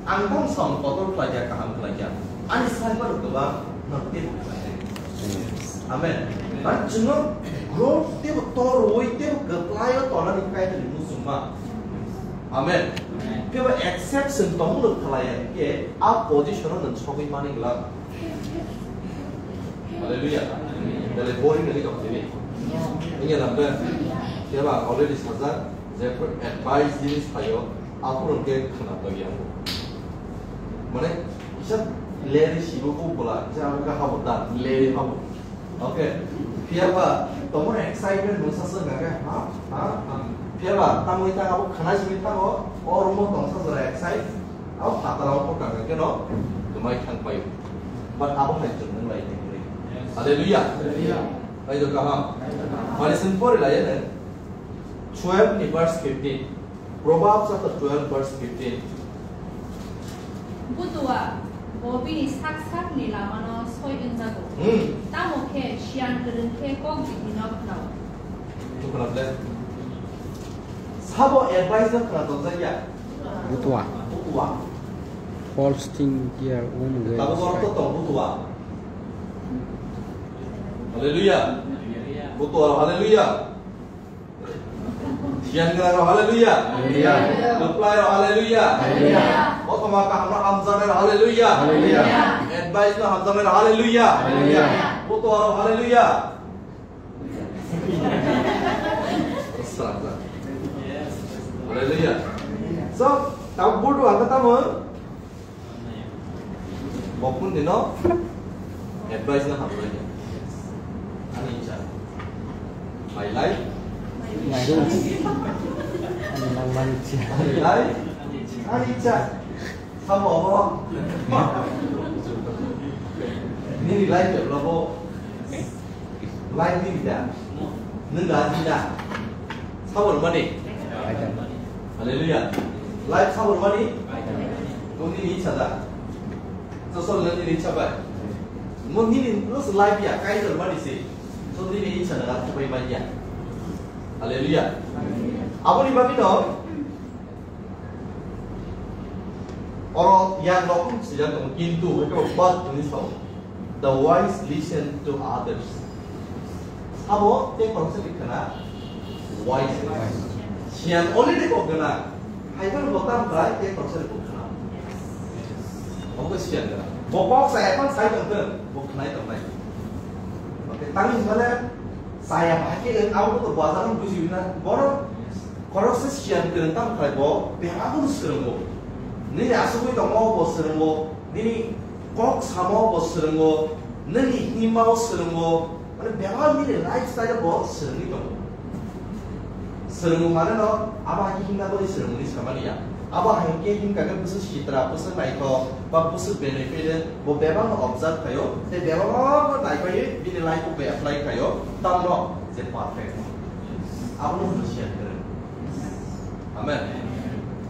Ang kong sao kotor khlaiya, kaham khlaiya. Ani slai phano kwbang no tebo khlaiya. Amen. Mane chwngno growth tebo torwi tebo kwplaio tonani Kaitorni muchungma. Amen. Amen. Phiya ba exception tongmung khlaiya khe a position o nwng sogwi mani glak. Hallelujah. Belai boring nani tong tini. Ini lambe. Phiya ba already sajak je advice jinis phaio, aphuru ke khna tong ya. Mane isa leri sibo ko bola, isa ang ka habo da, leri habo. Okay. Phiya ba, tomor excitement mungsa se gaga, ha? Ha? Ha? Phiya ba, tamo ita abo khana simi tamo, o room o tongsa jora excite, abo phatara o pota gaga no, tumai thang payo. But abo hai chwng nang lai ni kri. Hallelujah. Hallelujah. Pai do kaham. Pai do kaham. Mari sin pori lai ne. Twelve ni verse fifteen. Proverbs chapter twelve, verse fifteen. Butua bo bini sak sakni lamano soi wngjago. Hmm. Tamo khe siyan kwrwng khe kok bihino khnao. Sabo advice no khna tongjakya. Butua. Butua. False thing their own way. Tabo borok to tong butua. Hallelujah. Butua, hallelujah. Siyan gwnang rok, haleluya. Haleluya. Reply rok, haleluya. Haleluya. Kothoma kaham rok hamjaknai rok, haleluya. Haleluya. Advice no hamjaknai rok, haleluya. Haleluya. Kotor rok, haleluya. Haleluya. So, tabo bodo ang tamo. Bokun dino advice na hamlai ya. Ani cha. My life. My rules. Ani langmani cha. Ani life. Ani cha. Samo abo. Nini life develop. Life ni bida. Nwng da jida. Sabor mani. Hallelujah. Life sabor mani. Nwng nini icha da. So so nwng nini icha bai. Nwng nini plus life ya kai dor mani si. So nini icha da kubai mani ya. Hallelujah. Aboni bagwi no. Oro yang rok sijak tongo, kintu hwnkhe bo but hwnwi sao. The wise listen to others. Sabo tei khoroksa ni khna wise. Siyan already kok gwnang. Hai phano bo tam khlai tei khoroksa ni kok khna. Obo khe siyan gwnang. Bo kok sa ekhon sai tong thung, bo khnai tongnai. Okay, tangwi hwnkhale saya bahai khe abo to bazar no buji na. Bono Khoroksa siyan kwrwng tamo khlai bo bebak no swrwngo. Nini asugwi tongma bo swrwngo, nini kok samo bo swrwngo, nini himma o swrwngo, mane bebak nini lifestyle bo swrwngwi tongo. Swrwngo mane no abo hai khe himna bagwi swrwngo ni samani ya. Abo hai khe himkha khe bwswk sitra, bwswk naithok, ba bwswk benefit, bo bebak no observe khaio, tei bebak no naiphaiwi bini life o apply khaio, tamno je perfect. Abono hwnwi siyan kwrwng. Amen.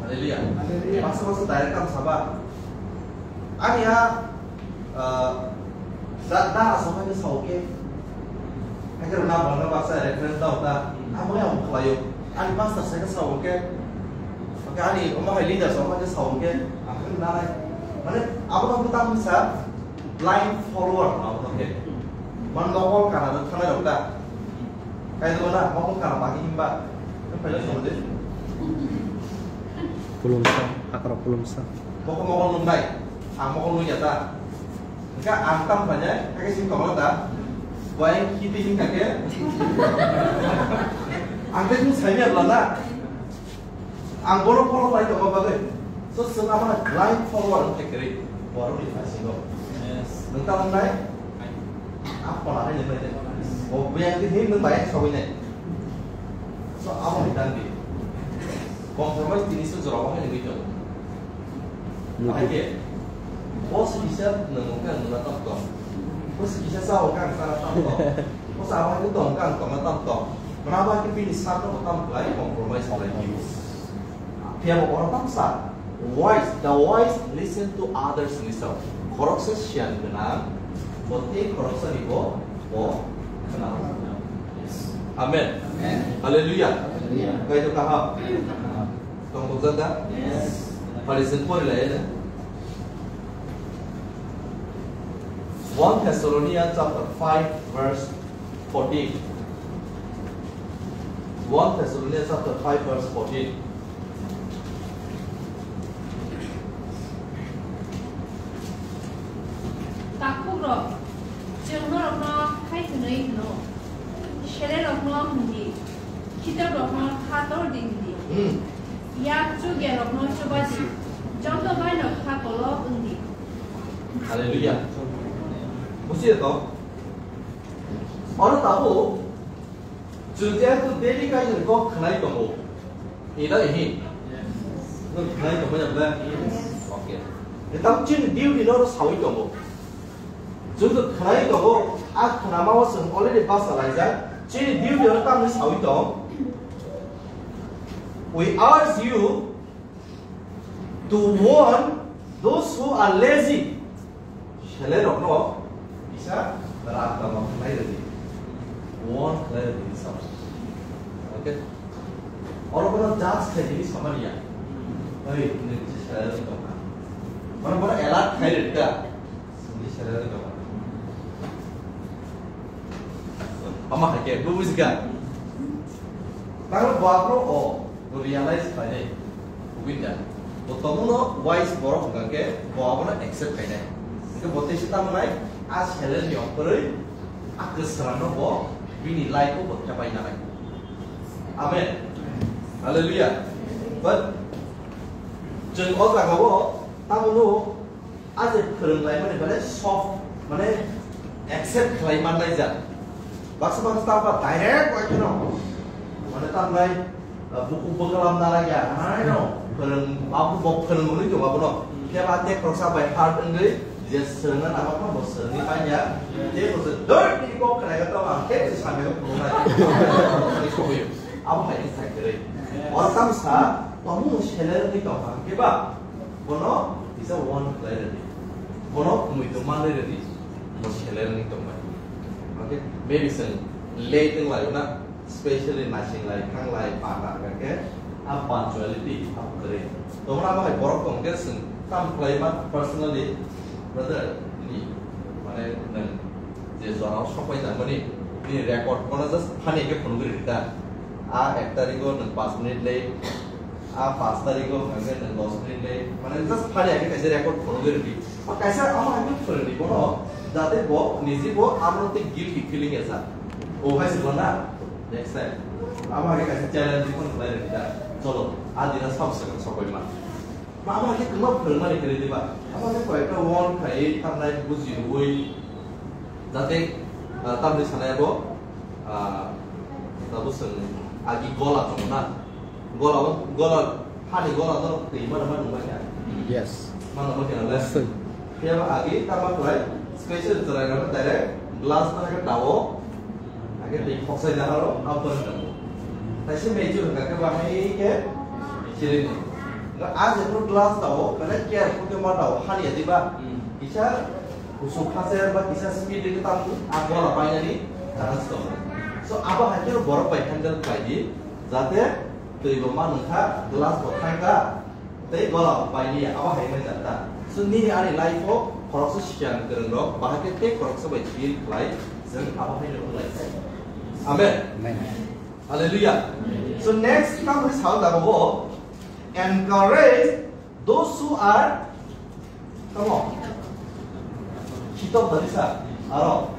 Hallelujah. Hallelujah. Baksa baksa direct ang saba. Ani ha, ah, da, da asok hai sao ke. Hai ke na bang baksa reference da ta. Amo ya mo khlayo. Ani pastor sai ke sao ke. Oke, ani omo hai leader sao ke sao ke. Akhir na lai. Mane abo no ta sa blind follower na oke. Man no kon kana thana rok da. Kaido na, mokol kana magi himba. Kaido songde. Pulumsa, hakra pulumsa. Mokol mokol nungnai. Ang mokol nungya ta. Engka ang tam banya, kake sing tongla ta. Buai kiti hingka ke. Ang te sing saimya bla na. Ang bono follow khlai tongma bagwi. So, chwng abono blind follower wngkha kwrwi. Borokni phasingo. Yes. Nwng tamo wngnai? A phola hai nwngnai de. Bo buyang di hin nwng bai sawi nai. So, abo ni dan di. Compromise tini se jora bo hai nungwi tongo. Nungwi. Hai khe, bo se kisa nwng wngkha nwngna tam tong. Bo se kisa cha wngkha ang chana tam tong. Bo se abo hai tong wngkha ang tongna tam tong. Mwnaba khe bini sakno bo tamo khlai compromise khlai di. Phiya bo oro tamo sa, wise, the wise listen to others ni sao. Khoroksa siyan gwnang, bo tei khoroksa ni bo, bo khna. Amen. Amen. Hallelujah. Hallelujah. Kaitor kaham. Tong bujak da? Yes. Phalisa pori lai na. One Thessalonians chapter five verse fourteen. One Thessalonians chapter five verse fourteen. Takhukrok, chwng norokno hai hwnwi hwno, selerokno hwn di, khitokrokno kha tor di hwn di, hmm, yak chukyarokno chuba di, joto baino kha kolok wng di. Hallelujah. Busi to? Oro tabuk chwng jehetu daily kaisa kok khwnai tongo. Ina ihi. Nwng khwnai tongmani ble? Okay. Tam chini duty no sawi tongo. Chwng to khwnai tongo, a khwnama o chwng already basa laijak. Chini duty no tamni sawi tong. We urge you to warn those who are lazy. Selai rokno kisa rak tamo khlai rwdi. Warn khlai rwdi sa. Okay? Oro kono judge khlai di samani ya. Oi, nini kisa selai rok tongkha. Mane bono alert khlai rwdi da. Nini selai rok tongkha. Ama hai ke, bu bujikha. Tang bo aphro o, bo realize khlainai. Bubinda. Bo tomono wise borok hwnkha khe, bo abono accept khainai. Hwnkhe bo teisa tamo nai, a selai ni okkorwi, a kwsrangno bo, bini life o bo thepai nanai. Amen. Hallelujah. But, chwng o jagao, tamono, a je phwrwnglaimani belai soft, mane accept khlai manlaijak. Baksa baksa ta ba direct bai kheno. Mane tamnai, uh, buku bwklam nalai ya, hai no. Phwrwng, abo bo phwrwng hwnwi tongo abono. Phiya ba te khoroksa by heart wngwi je swrwngna nangma phano bo swrwngwi manya. Te bo se doi ni kok khnai ga tamo ang khe samya phunuknai. Abo hai khe sai kwrwi. Oro tamsa, tomo selai wngwi tongkha, hwnkhe ba? Bono kisa warn khlai rwdi. Bono muitu manwi rwdi. Bo selai wngwi tongbai. Okay? Maybe chwng late wng laio na, specially naising lai, thang lai, pa ta hwnkha khe a punctuality a kwrwi. Tongmani abo hai borok tong khe chwng tam khlai ma personally, brother, ni, mane, nwng je jorao sok pai tangmani, ni record bono just phani khe phunugwi rwdi ta. A ek tarikh o nwng panch minute late, a panch tarikh o hwnkha khe nwng dos minute late, mane just phani khe kaisa record phunugwi rwdi. Ba kaisa amo hai khe phunugwi bono, jate bo niji bo amo tei guilty feeling ya sa. O hai se na, next time. Amo hai khe kaisa challenge bono khlai rwdi ta. Cholo, a dina sab se sok pai ma. Ba abo hai khe kwma phwrwngmani kwrwi diba? Abo hai khe koyekta warn khai, tamnai bujiui, jate, ah, tamni sanai abo, ah, tabuk chwng agi gola tongo na? Gola, gola, hani gola no twi mano mano nungbai kha? Yes. Mano mano kha na le? Obviously. Phiya ba agi tamo khlai, special chwrai rok direct glass no hai khe dao. Age tei khoksai jaharo, abo no. Taisa mechur hwnkha khe bahai khe chiri no. Nga a je phuru glass tao, belai careful khe ma tao, hani ya diba? Hmm. Kisa kusuk khaser ba kisa speed ri tam a gola painani chance tongo. So abo hai khe borok bai handle khlai di, jate twi bo ma nungkha, glass bo thangkha, tei gola bo pailiya, abo hai wngwi jata. So nini ani life o khoroksa siyan kwrwng rok bahai khe tei khoroksa bai deal khlai, chwng abo hai no wng lai kha. Amen. Amen. Hallelujah. So next tamo sa jaga bo encourage those who are, come on. Khitok dani sa. Aro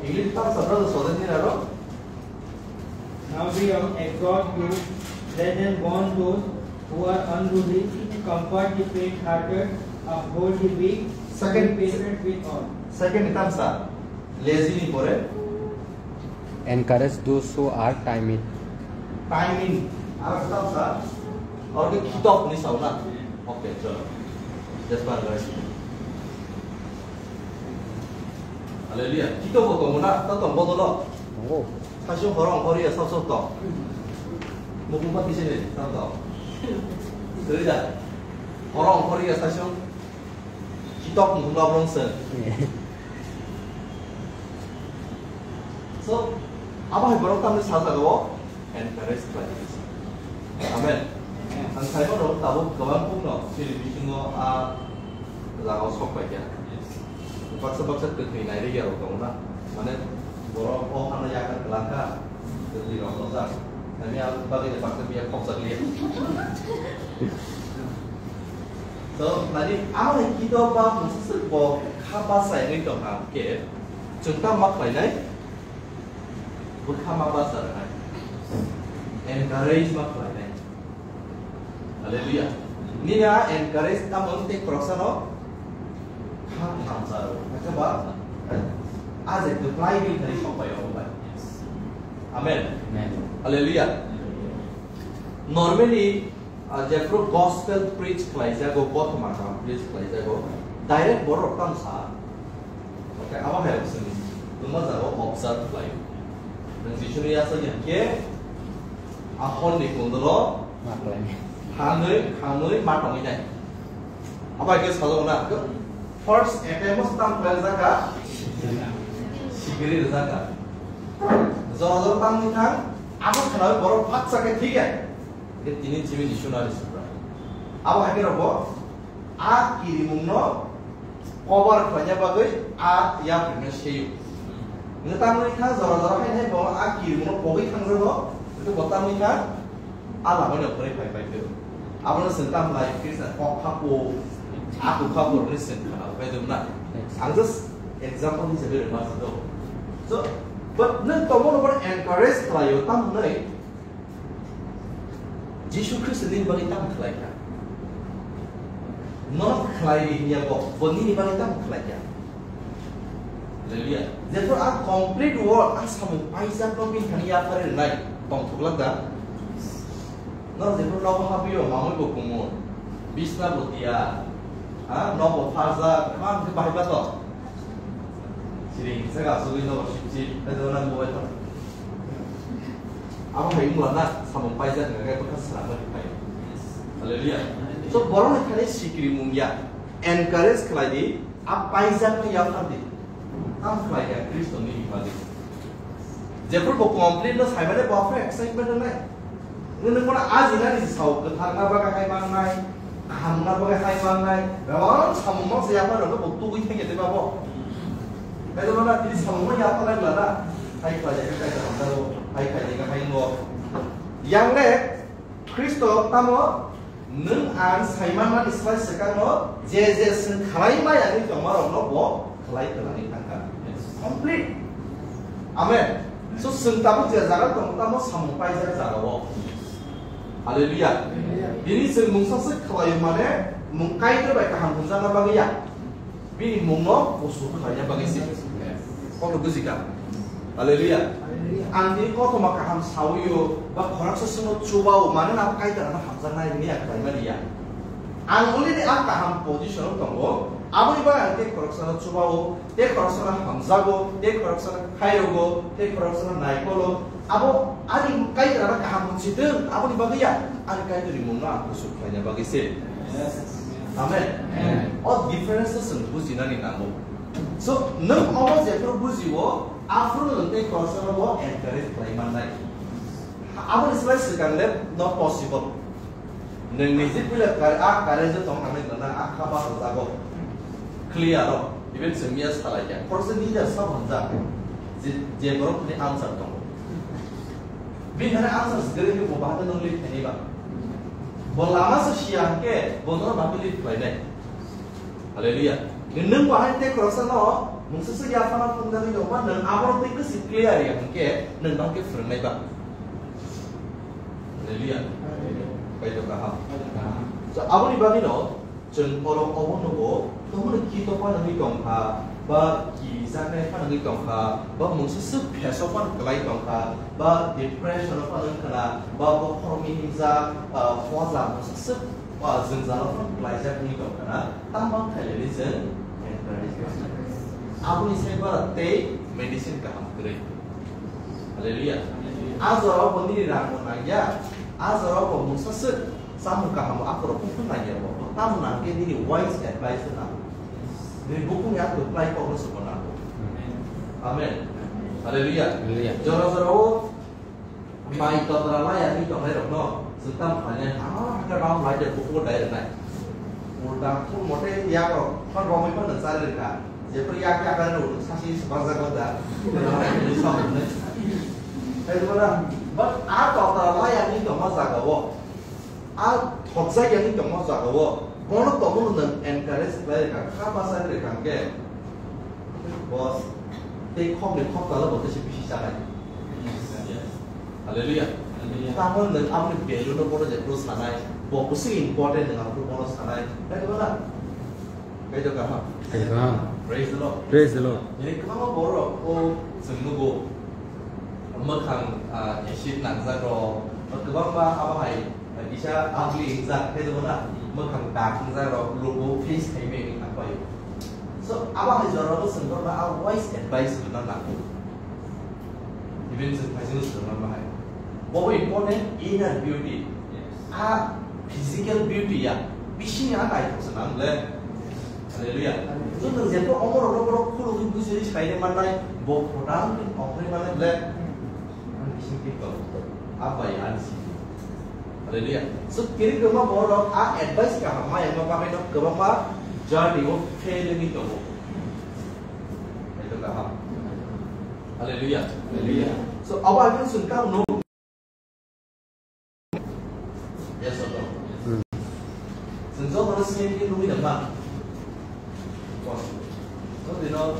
English tam sa brother sodan ni aro. Now be of exhort to let them warn those who are unruly, comfort the faint-hearted, uphold the weak, second, be patient with all. Second tam sa. Lazy ni pore. Encourage those who are timid. Timing. Aro tam sa. Aro ke khitok ni sa na. Okay, chalo. Just one verse. Hallelujah. Khitok ko tongo na, ta tong bodolo. Tongo. Sasyo horong horiya sab sab tong. Mukung pati sini, tong tong. Hallelujah. Horong horiya sasyo. Khitok mukung labrong sen. So, abo hai borok tamni sa jaga o encourage khlai di. Amen. Ang sai mano tabuk kwbang phung no chini bisingo a jaga o sok pai kha. Baksa baksa kwthwi nai rwya rok tongo na. Mane borok o hano yakar kwlang kha. Kwthwi rok no jak. Kami ang bagwi baksa biya khokjak liya. So, mane amo hai khitok ba mungsa swk bo kha bachai wngwi tong kha khe chwng tamo ma khlainai? Bwkha ma bacha rwnai. Encourage ma khlainai. Hallelujah. Nini a encourage tamo wng tei khoroksa no kha hamsa rw. Hakhe ba a je kwplai bil thani sok bai rw bai. Amen. Amen. Hallelujah. Normally, ah, jephru gospel preach khlai jago, bothoma kaham preach khlai jago, direct borok tamo sa. Okay, abo hai rok sini. Tuma jago observe khlai. Nang Jisuni yasa yang ke, a hol ni kundalo, Hanwi, hanwi ma tongwi nai. Abo hai khe sajao na. First attempt o tam khlai jaka. Sikiri jaka. Jora jora tam ni thang. Abo khana borok phatsa khe thik ya. Khe tini jimi ni suna ri sukra. Abo hai khe robo. A kirimung no cover khlaina bagwi a yapri no seyo. Nge tamni kha jora jora hai hai bo a kirimung no pogwi thangjago. Khe bo tamni kha a lamai no phwrwi phai phai phai. Abono chwng tam lai kisa kok kha po, a kok kha po ni chwng khana bai dum na. Ang just example ni jagwi ma do. So, but nang tomo no encourage khlaio tam nai. Jisu Khristo nini bagwi tamo khlai kha? Nono khlai di hinya bo, bo nini bagwi tamo khlai kha? Hallelujah. Therefore, a complete world, a samung paijak no bini thani yaphari rwnai tongthok lak da? No, therefore, nobo habio, mamui bo kumun, bisna bo tiya, ha, nobo pharjak, ma hwnkhe bahai ba to? Siring, sega sugui nobo sipsip, hai jona bo bai to. Abo hai wngla na samung paijak hwnka khe bwkha swnamwi phai. Hallelujah. So borok ni thani sikiri mung ya, encourage khlai di, a paijak no yaphar di. Tam khlai ya Kristo ni bagwi. Jephru bo complete no saimane bo aphra excitement nai. Nung nung mana aji nani sao kwthar na bagwi hai mang nai. Kaham na bagwi hai mang nai, bebak samung mang se yapha rok bo tugui thang ya de babo. Kaitor mana tini samung mang yapha lai bla na. Hai khlai ya kaitor hamjak o, hai khlai ya hai ngo. Yang le Kristo tamo nung ang saiman mani slai swkang no je je swng khlai maya ni tongma rok no bo khlai kwlangwi thangkha. Complete. Amen. So, chwng tabuk je jaga tong tamo samung paijak jaga o. Hallelujah. Bini chwng mungsa se khlaio mane mung Kaitor bai kaham hwnjakna bagwi ya. Bini mungno kusu khlaina bagwi se. Kono bujikha. Hallelujah. Ang tini kothoma kaham sawi o ba khoroksa swngo chubao mane na Kaitor ano hamjaknai hwnwi ang khlaimani ya. Ang already a kaham position o tongo. Aboni bagwi ang tei khoroksano chubao, tei khoroksano hamjago, tei khoroksano khairogo, tei khoroksano naikolo. Abo ani Kaitorano kaham munsitwng, aboni bagwi ya, ani Kaitorni mungno ang kusu khlaina bagwi se. Amen. Amen. O difference no chwng bujinani nango. So, nwng obo jephru bujio, aphuru nwng tei khoroksano bo encourage khlai mannai. Aboni slai swkang le not possible. Nwng niji puila kar-, a courage o tong thangwi gana a kha bachajago. Clear o. Even chwng miya salai kha. Khoroksa leader sa hwnjak. Je, je borok ni answer tongo. Bini hani answer swkali ni bo bahai nwng lead khaini ba. Bo lama se siya hwnkhe bo nono bahai lead khlainai. Hallelujah. Nwng bo hai tei khoroksa no mungsa se yaphana phunjagwi tongma nwng abo tei kwswi clear ya hwnkhe nwng bangkhe phwrwngnai ba. Hallelujah. Kaitor kaham. So, aboni bagwi no chwng oro obo nugo, tongmani kito phano wngwi tongkha, ba kirijaknai phano wngwi tongkha, ba mungsa swk phesok phano kwlai tongkha, ba depression phano wngkha, ba bokhorokni himjak, ah, poja mungsa swk, ah, jwngjalo phano kwlaijak wngwi tongkha na, tamo khailani chwng encourage kha. Aboni sai bara tei medicine kaham kwrwi. Hallelujah. A jorao bo nini rang bo nangya, a jorao bo mungsa swk. Samung kaham akhoro kufur nangya bo. Tamo nangkhe nini wise advice na. Nini bukungni akhoro khlai kokno se bo nango. Amen. Hallelujah. Hallelujah. Jora jora o mai totra laya ni tongnai rokno swkang phainai ha ha ka ram lai de bukungo dai rwnai. Ulta phul mote yak rok phon romwi phano chari rwkha. Jephru yak yak rw sasi swbang jago da. Tei bono but a totra laya ni tongma jaga o. A thokjak ya ni tongma jaga o, bono tongmano nwng encourage khlai rwkha, kha bachai rwkha hwnkhe, boss, tei khokni khok talo bo tei se bisi chanai. Hallelujah. Hallelujah. Tamo nwng aboni value no bono jephru sanai, bo bwswk important nwng aphuru bono sanai. Kaitor kaham. Kaitor kaham. Praise the Lord. Praise the Lord. Bini kwbangma borok o chwng nugo. Mwkhang, ah, acid nangjak rok, kwbangma abo hai, ah, kisa ugly wngjak khe dongna, mwkhang dark wngjak rok, logo face khai meng wng thangbai. So, abo hai jorao chwng borokno a wise advice rwna nango. Even chwng phaising swrwngma bahai. Bobo important inner beauty. A physical beauty ya, bising a naithok se nang le. Hallelujah. Joto jepho omorok no borok khulugwi bujui saina mannai, bo photo ang okhorwi mannai le. Ang bising khe tong. A bai ang si. Hallelujah. So, kiri kwma borok a advice kaham ma yangma bagwi no kwbangma journey o fail wngwi tongo. Ekdom kaham. Hallelujah. Hallelujah. So, abo ang chwng tamo no Yes or no? Hmm. Chwng jotono same khe nugwi nangma. Joto dino,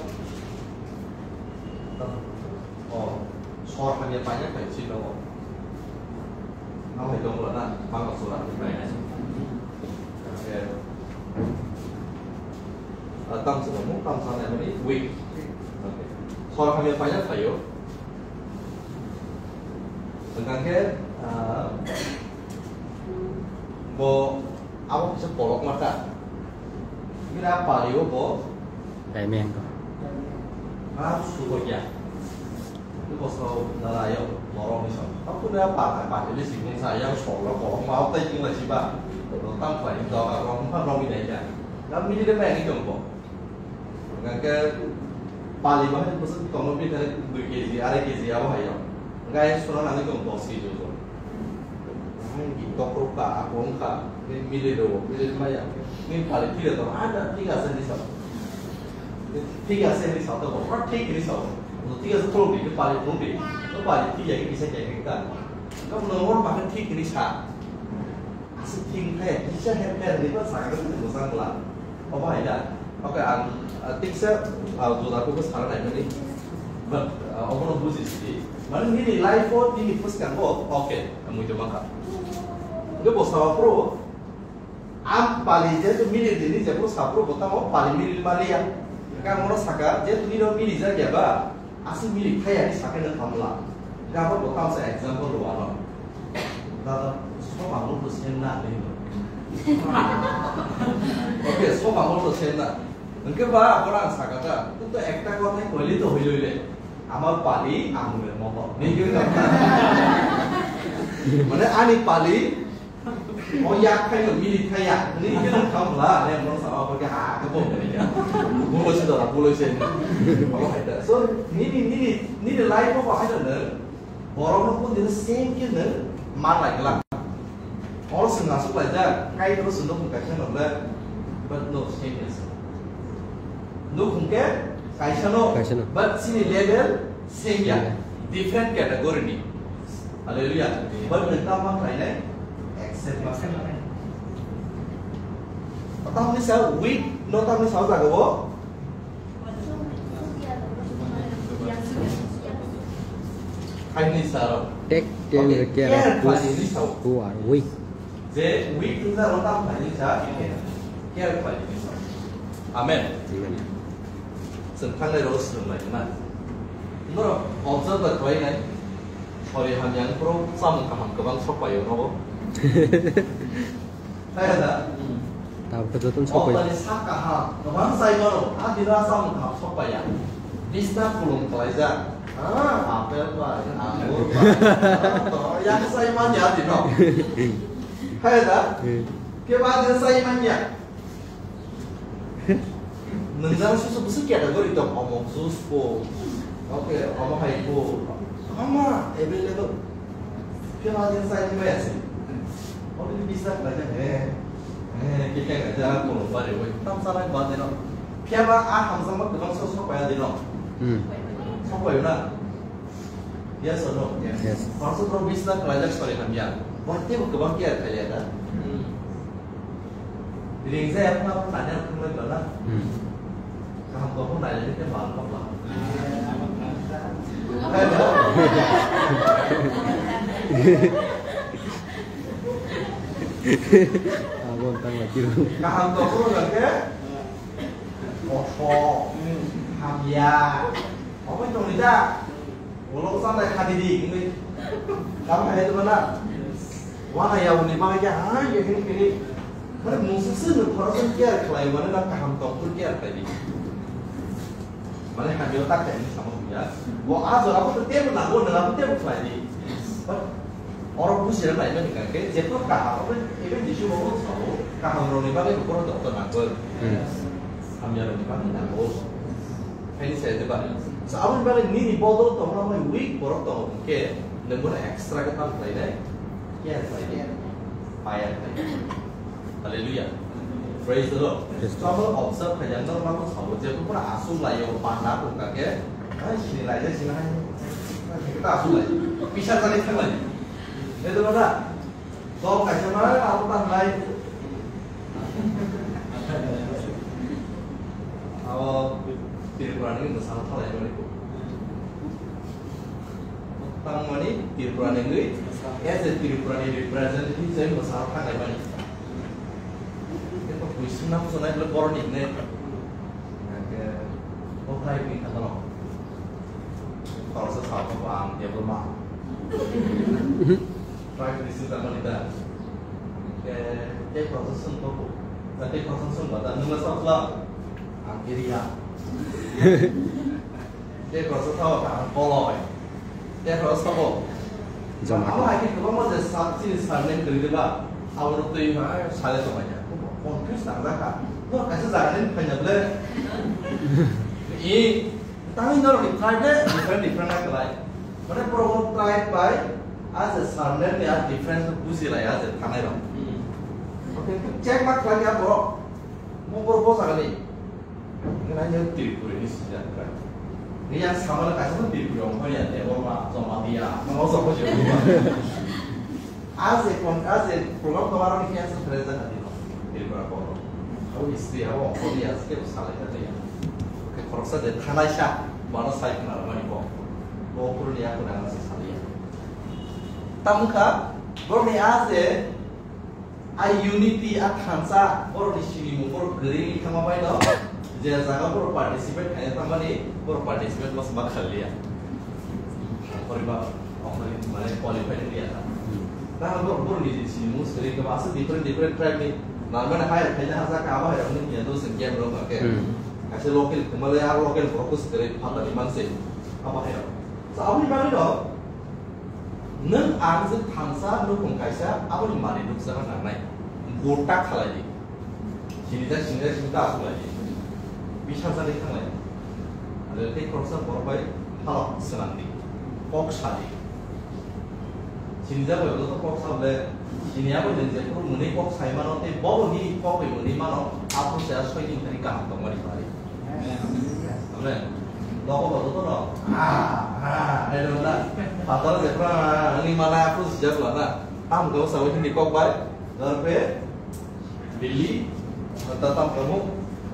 oh, sor hamya paina khai si nogo. Nang hai dong la na, bang sora ni paina. Okay. Ah, tam sora mu, tam sana ni weak. Okay. Sor hamya paina khayo. Hwnkha khe, ah, bo abo kisa kolokma ta. Bini a pali o bo. Dai meng ko. Ah, sugo ya. Bo so dara yo, borok ni so. Aku na pa, pa, ni si mung sa yang so lo kolokma o tai king la si ba. Tam pa ni do ka rong pa rong ni ya. Tam ni de pa ni jong bo. Hwnkhe pali bahai bwswk tongo bini thani dui kg, arai kg abo hai rok. Hwnkhe ayang suna nangwi tongo dos kg ojon. Bahai ki tokrok ka, ako wngkha, ni mili rwo, mili maya. Ni pali thik tongo, ah, da, thik ase ni sao. Thik ase ni sao, to, ah, thik ni sao. Thik ase, khuluk di, pali khuluk di. To pali thik ya, kisa kya, kya, kya. Kamu nang wor bahai thik ni sa. Aswk thik khe, kisa her her ni ba sakhe ni mwchang bwla. Obo hai da. Okay, ang, ah, tiksa, ah, juda khe bw sana nai mani. But, ah, obono buji sidi. Mane nini life o, nini bwskango, okay, ang muitu mankha. Hwnkhe bo sawa phuru, ang pali je tu mili dini je phuru sa phuru bo tamo pali mili maliya. Kang mono saka, je tu nino mili jak ya ba, Aswk milik thaya ni sakhe no khamla. Gabo bo tamsa example rwano. Dada, soba mo to sen na ni. Okay, soba mo to sen na. Hwnkhe ba, borok ang sakha ta, to ekta kothai koili to hoiloi le. Amar pali, amule moto. Ni gini na. Mane ani pali, O yak khai no mili thaya, ni khe nang tham la, ne mon sa ba ke ha ke bo ke ya. Bulo se dora, bulo se. Abo hai da. So, nini, nini, nini life o hai da ne. Borok no kun din same khe ne ma lai gla. Oro sung asuk lai da, kai ro sung no kun kaisa no le. But no same is. No kun ke kaisa no. Kaisa no. But sini level same ya. Same ya. Different category ni. Hallelujah. But nang tamo khlainai accept ma khlainai. Tamni sa weak no tamni sa jaga o. Kaini sa ro. Take care, okay, care of those who are weak. Je weak wngkha rok tam khlaini sa, care khlaini sa. Amen. Amen. Chwng thangnai rok swrwng lai na. Norok observe bai khlai nai. Sori hamya wngphuru chamung kaham kwbang sok paio nogo. Kaya da? Tabuk jotono sok paio. Obani sak kaham kwbang chai mano. A dino a chamung kaham sok paiya. Bisna khulum khlaijak. Ah, apple bai, angur bai. To, yang chai manya dino. Kaya da? Hmm. Kebo a dino chai manya. Nwngjak susu bwswk category tong, omo juice po, okay, omo hai po, omo available. Khe ma din sai ni maya se. Omo ni bisa khlai jak, he, he, khe khe khe jak, kono bari oi, tam salai ba dino. Phiya ba a hamjakma kwbang sok sok paya dino. Hmm. Sok payo na? Yes or no? Yes. Yes. Parso pro bisna khlaijak sori hamya. Bo teibo kwbang care khlaiya da. Hmm. Ringjak ya phuna phuna nang thumlai bana. Hmm. Kaham kok nai le ke mal kok la. Abo tang lagi. Kaham kok nang ke. Koso, hamya, omo tongni da, ulo sanai khadi di, hwnwi, tamo hai tongma na, wana ya uni bagwi khe, ha, ya hini hini, mane mungsa se no khoroksa care khlai mane na kaham tong phuru care khlai di, mane hamya tak khe hwnwi samo ya, bo a jora bo tebo nango, nang abo tebo khlai di, but oro Sira naimani hwnkha khe jephru kaham, even Jisu bo sao, kahamrokni bagwi bo borok doctor nangwi. Hmm. Hamyarokni bagwi nango. Haini sai de ba. So, aboni bagwi nini bodol tongrok bai weak borok tongo hwnkhe, nwng bono extra khe tam khlainai, care khlainai, fire khlainai. Hallelujah. Praise the Lord. Praise the Lord. So, abo observe khaijak, norok ma sabo, jephru bono aswk laio, panda hwnkha khe, hai sini laijak, sini hai, hai khe ta aswk lai. Pisa chali thang lai. Edo na? Dol kaisa ma abo tanglai. Abo Tripura ni bwskango thalai mani ko. Tangmani Tripura ni wngwi, as a Tripura ni representative jai bwskango thanglai mani. Eko kuisung na muchunai bole borok ni hwnwi. Hwnkhe bo try wngwi kha bono. Khoroksa sa ko ang tebo ma. Try khe swijak mani da. Ke, ke process song ko. Ta ke process song ba da nungla sa pla. Ang area. Ke process sa ba ang koloi. Ke process sa ko. Joma. Abo hai ke ko mo je sa chini surname kri de ba. Abo twi ma sale to ma ya. Confuse tang da ka. To kaisa jaga ni phai na ble. I Tamil Nadu ni tribe le different, different na kalai. Mane program tribe bai as a surname ni a different buji lai as a thanai rok. Okay, check mark kalai ya bro. Mo bro bo sagani. Ngai ne Tripuri ni sija tribe. Ni yang sama le kaisa Tripuri ong ya, Debbarma, Jamatia, mo so ko je. As a con-, as a program tomar ni cancer present ati no. Tripura ko. Abo history abo ko ni as ke salai ta ya. Ke khoroksa de thanai sa mano sai khna mani ko. Ko puruni ya ko na sa salai ya. Tamkha borni as a, a unity a thansa borni sinimung borok gri thangma bai no. Je jaga borok participate khaina thangmani borok participate mas ma khaliya. Poriba, okhori mane qualified wngya ta. Ta bo, bo ni sini mus kere ke asa different, different tribe ni. Normal hire khaina hasa ka aba hire ni ya do sen game ro ke. Hmm. Asa local, male ya local focus kere phata ni manse. Aba hire. So, aboni bagwi no, nwng ang je thansa nukhung kaisa, aboni manwi nukjagna nangnai. Gota khalai di. Sinijak, sinijak, sinijak aswk lai di. Bisa jani thanglai. Ade tei khoroksa borok bai halok swnam di. Kok sa di. Sinijak bai joto kok sa bole, siniya bai je jephuru mwnwi kok sai mano, tei bobo nini kok bai mwnwi mano, aphuru se a soi din thani kaham tongmani pari. Amen. Nogo bo joto no, ah, ah, hai rw na. Phatar jephuru, ah, ani mana aphuru sijak lana. Tam go sa bai nini kok bai, darbe, Billy, ta tam kamu,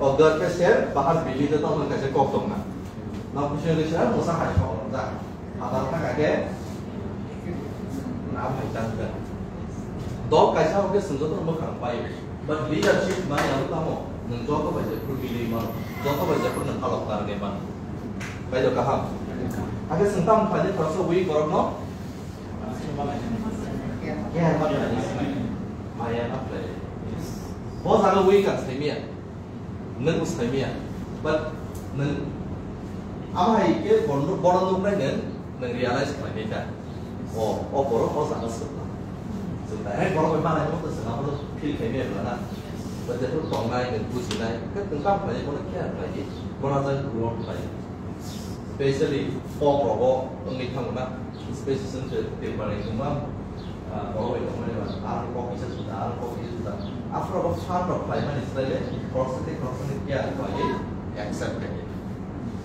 o, घर पे शेर, बाहर बिल्ली, ta tam kaisa kok tongna. Na kuchung ni sir, mosa hai kok da. Adar ta kake, na hai tan da. Dol kaisa oke sung joto mwkhang pai. But leadership mani abo tamo, nwng joto bai jephuru billy mano, joto bai jephuru nwng halok narwgwi mano. Pai do kaham. Ake sung tam khlai di, khoroksa wi borok no, Care ma khlai, maya ma khlai. Bo jaga wi kang sai miya. Nwng bo sai miya. But nwng abo hai khe bono, bono nuknai nwng, nwng realize khlai nai ta. O, o borok o jaga swkna. Chwng direct borok bai manai bo to chwng abo feel khai miya bwla na. But jephru tongnai nwng bujinai, khe nwng kam khlai bono care khlai di. Bono jaga grow up khlai. Specially kok rogo wngwi thango na. Special se Tripura ni wngma, ah, borok bai tongmani ba, ah, kok kisa juda, ah, kok kisa juda. After all, fund rok khlai mani slai le, khoroksa tei khoroksa ni care khlai accept khlai.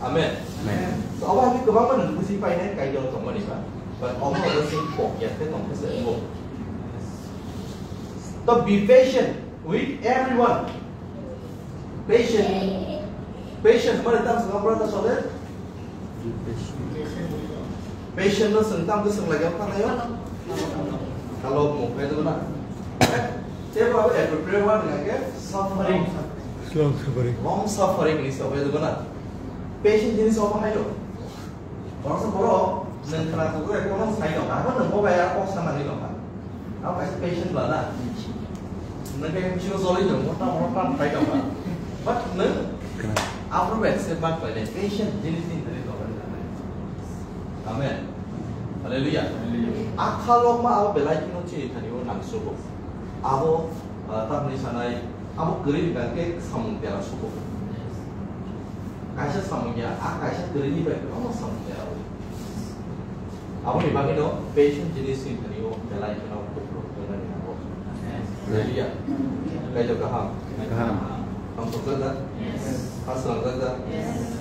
Amen. Amen. So, abo hai kwbangma nwng buji painai kaidon tongmani ba, but omo obo se kok ya khe tong khe se wngo. To be patient with everyone. Patient. Patient mani tam swngo brother sode. Patient no swng tam swng lai gam thanayo. Kalo mo pe do na. Te ba appropriate word ngai ke suffering. Long suffering. Long suffering ni so pe do na. Patient jinis obo hai do. Borok se borok, nwng khna kugo, ekdom sai tong kha, nwng bo bai kok sanani tong kha. Abo kaisa patient bwla na. Nwng khe bisingo joloi tong, mota mota tam khai tong kha. But nwng aphuru bai se bak bai nai, patient jinis ni thani tong kha. Amen. Hallelujah. A khalokma abo belai kheno chini thani o nangsugo. Abo, ah, tamni sanai, abo kwrwi hwnkha khe samung tera sugo. Kaisa samung ya, a kaisa kwrwini bai kwbangma samung tera o. Aboni bagwino patient jinis chini thani o belai kheno kuphur wngnani nango. Hallelujah. Kaitor kaham. Kaham. Tongthokjak da? Yes. Aswlangjak da? Yes.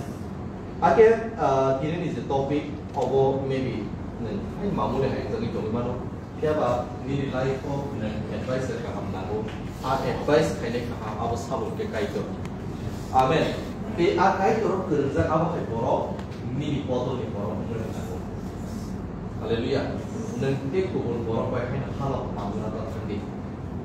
Hakhe, ah, tini ni je topic obo maybe nwng hai mamuli hai wngwi tongwi mano. Phiya ba nini life o nwng advice kaham nango. A advice khainai kaham abo sabo khe Kaitor. Amen. Tei a Kaitor o kwrwngjak abo hai borok nini bodol ni borok wngwi rwngnago. Hallelujah. Nwng tei kubun borok bai haino hano tangna ta thangdi.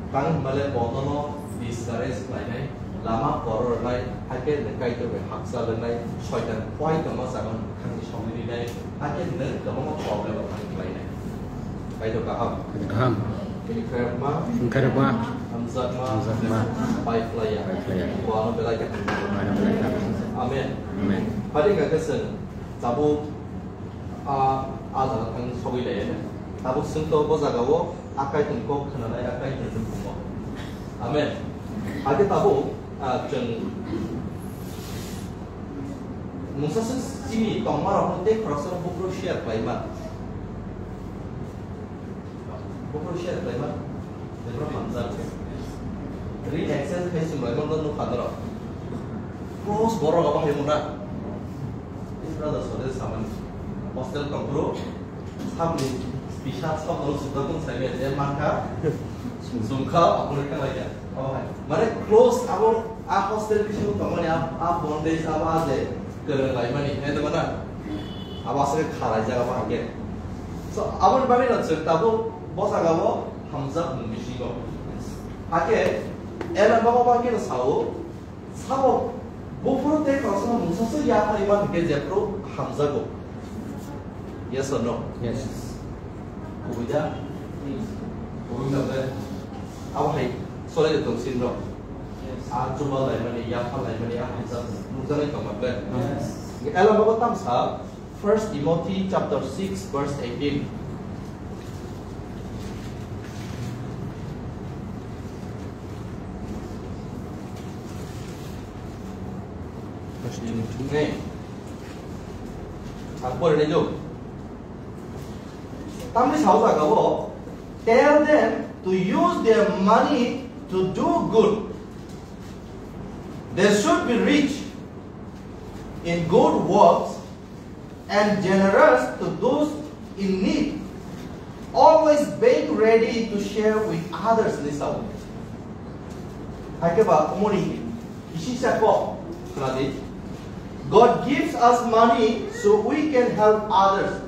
Tang hwnba le bono discourage khlainai, lama koro rwnai, hakhe nwng Kaitor bai hakchal rwnai, Soitan phai tongma jaga mwkhangni sogwi rinai, hakhe nwng kwbangma problem o thang khlainai. Kaitor kaham. Kaham. Bini khairokma. Khairokma. Hamjakma. Hamjakma. Pai khlaiya. Pai khlaiya. Bo ano belai khe hamjakma. Ano belai khe hamjakma. Amen. Amen. Phadi kha khe chwng tabuk a, a jaga thang sogwi laiya. Tabuk chwng to bo jaga o a Kaitorni kok khwnanai, a Kaitorni bukumo. Amen. Hakhe tabuk, ah, chwng mungsa se chini tongmarokno tei khoroksa buphuru share khlai man. Buphuru share khlai man. Jephru hamjak. Ri exchange khai chwng bai man nukha norok. Close borok abo hai mona. Brother Sodel samani. Hostel tongphuru. Sabni bisa sabno sukha tong sai je mankha. Sumkha aboni kalaija. Abo hai. Mane close abo a hostel bisingo tongmani a, a bondage abo a je kwrwng laimani. Hai de mana? Abo aswk khalai jaga ba hake. So, aboni bagwi no chwng tabuk bo jaga o hamjak mung bisingo. Hake, ela baba ba khe sao, Sabo, buphuru tei khoroksa mungsa se yapharwi man hwnkhe jephru hamjago. Yes or no? Yes. Kubui da? Kubui da ble? Abo hai solai de tong sin rok. Yes. A chuba laimani, yapha laimani, a hamjak nukjaknai tongma ble? Yes. Ela bago tamsa, First Timothy chapter six verse eighteen. First Timothy. Nei. Ang pore nei jo. Tamni sao jaga o, "Tell them to use their money to do good. They should be rich in good works and generous to those in need, always being ready to share with others," ni sao. Hai khe ba, omoni isi sa kok khna di. God gives us money so we can help others.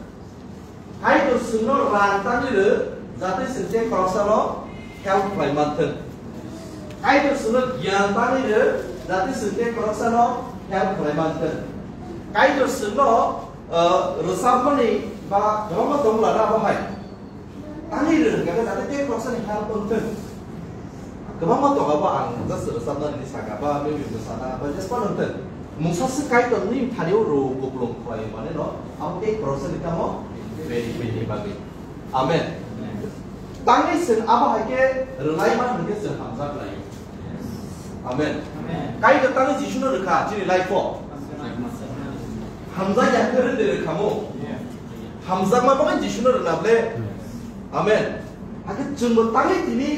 Kaitor chwngno rang tangwi rw, jate chwng tei khoroksano help khlai manthwng. Kaitor chwngno giyan tangwi rw, jate chwng tei khoroksano help khlai manthwng. Kaitor chwngno, uh, rwchapmani ba kwbangma tong lana abo hai. Tangwi rw hwnkha khe jate tei khoroksani help wngthwng. Kwbangma tongo bo ang just rwchapna nini saka ba music rwchapna ba just phano wngthwng. Mungsa swk Kaitor nini thani o rw kupulung khlai mane no abo tei khoroksa ni tamo beni beni bagwi. Amen. Tangwi chwng abo hai khe rwlai man hwnkhe chwng hamjak lai. Amen. Amen. Kaitor tangwi Jisu no rwkha chini life o. Hamjak ya khe rwdi rwkha mo. Hamjakma bagwi Jisu no rwna ble. Amen. Hakhe chwngbo tangwi tini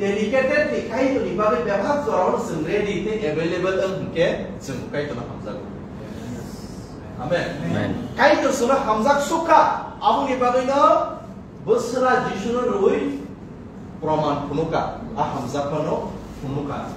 Dedicatedly Kaitorni bagwi bebak jorao chwng ready tei available wng hwnkhe chwng Kaitorno hamjago. Amen. Amen. Kaitor chwngno hamjak sukha, aboni bagwino bwswra Jisuno rwui proman phunukha, a hamjakmano phunukha.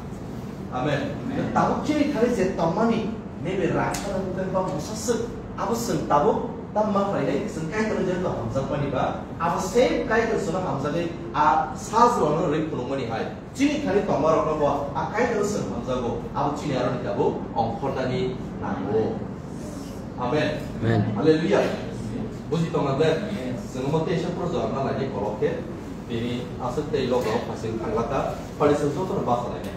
Amen. Amen. Tabuk chini thani je tongmani, maybe rang phano wngkha ba mungsa swk, abo chwng tabuk tamo ma khlainai, chwng Kaitorno jeto hamjakmani ba, abo same Kaitor chwngno hamjagwi a sajlano rwi phunukmani hai. Chini thani tongmarokno bo a Kaitor chwng hamjago, abo chini aroni tabuk ongkhornani nango. Amen. Amen. Hallelujah. Buji tongna de? Chwng omo teisa phuru jorna lainai kolok khe, bini aswk tei logo phasing thanglakha, phari chwng jotono bachalainai.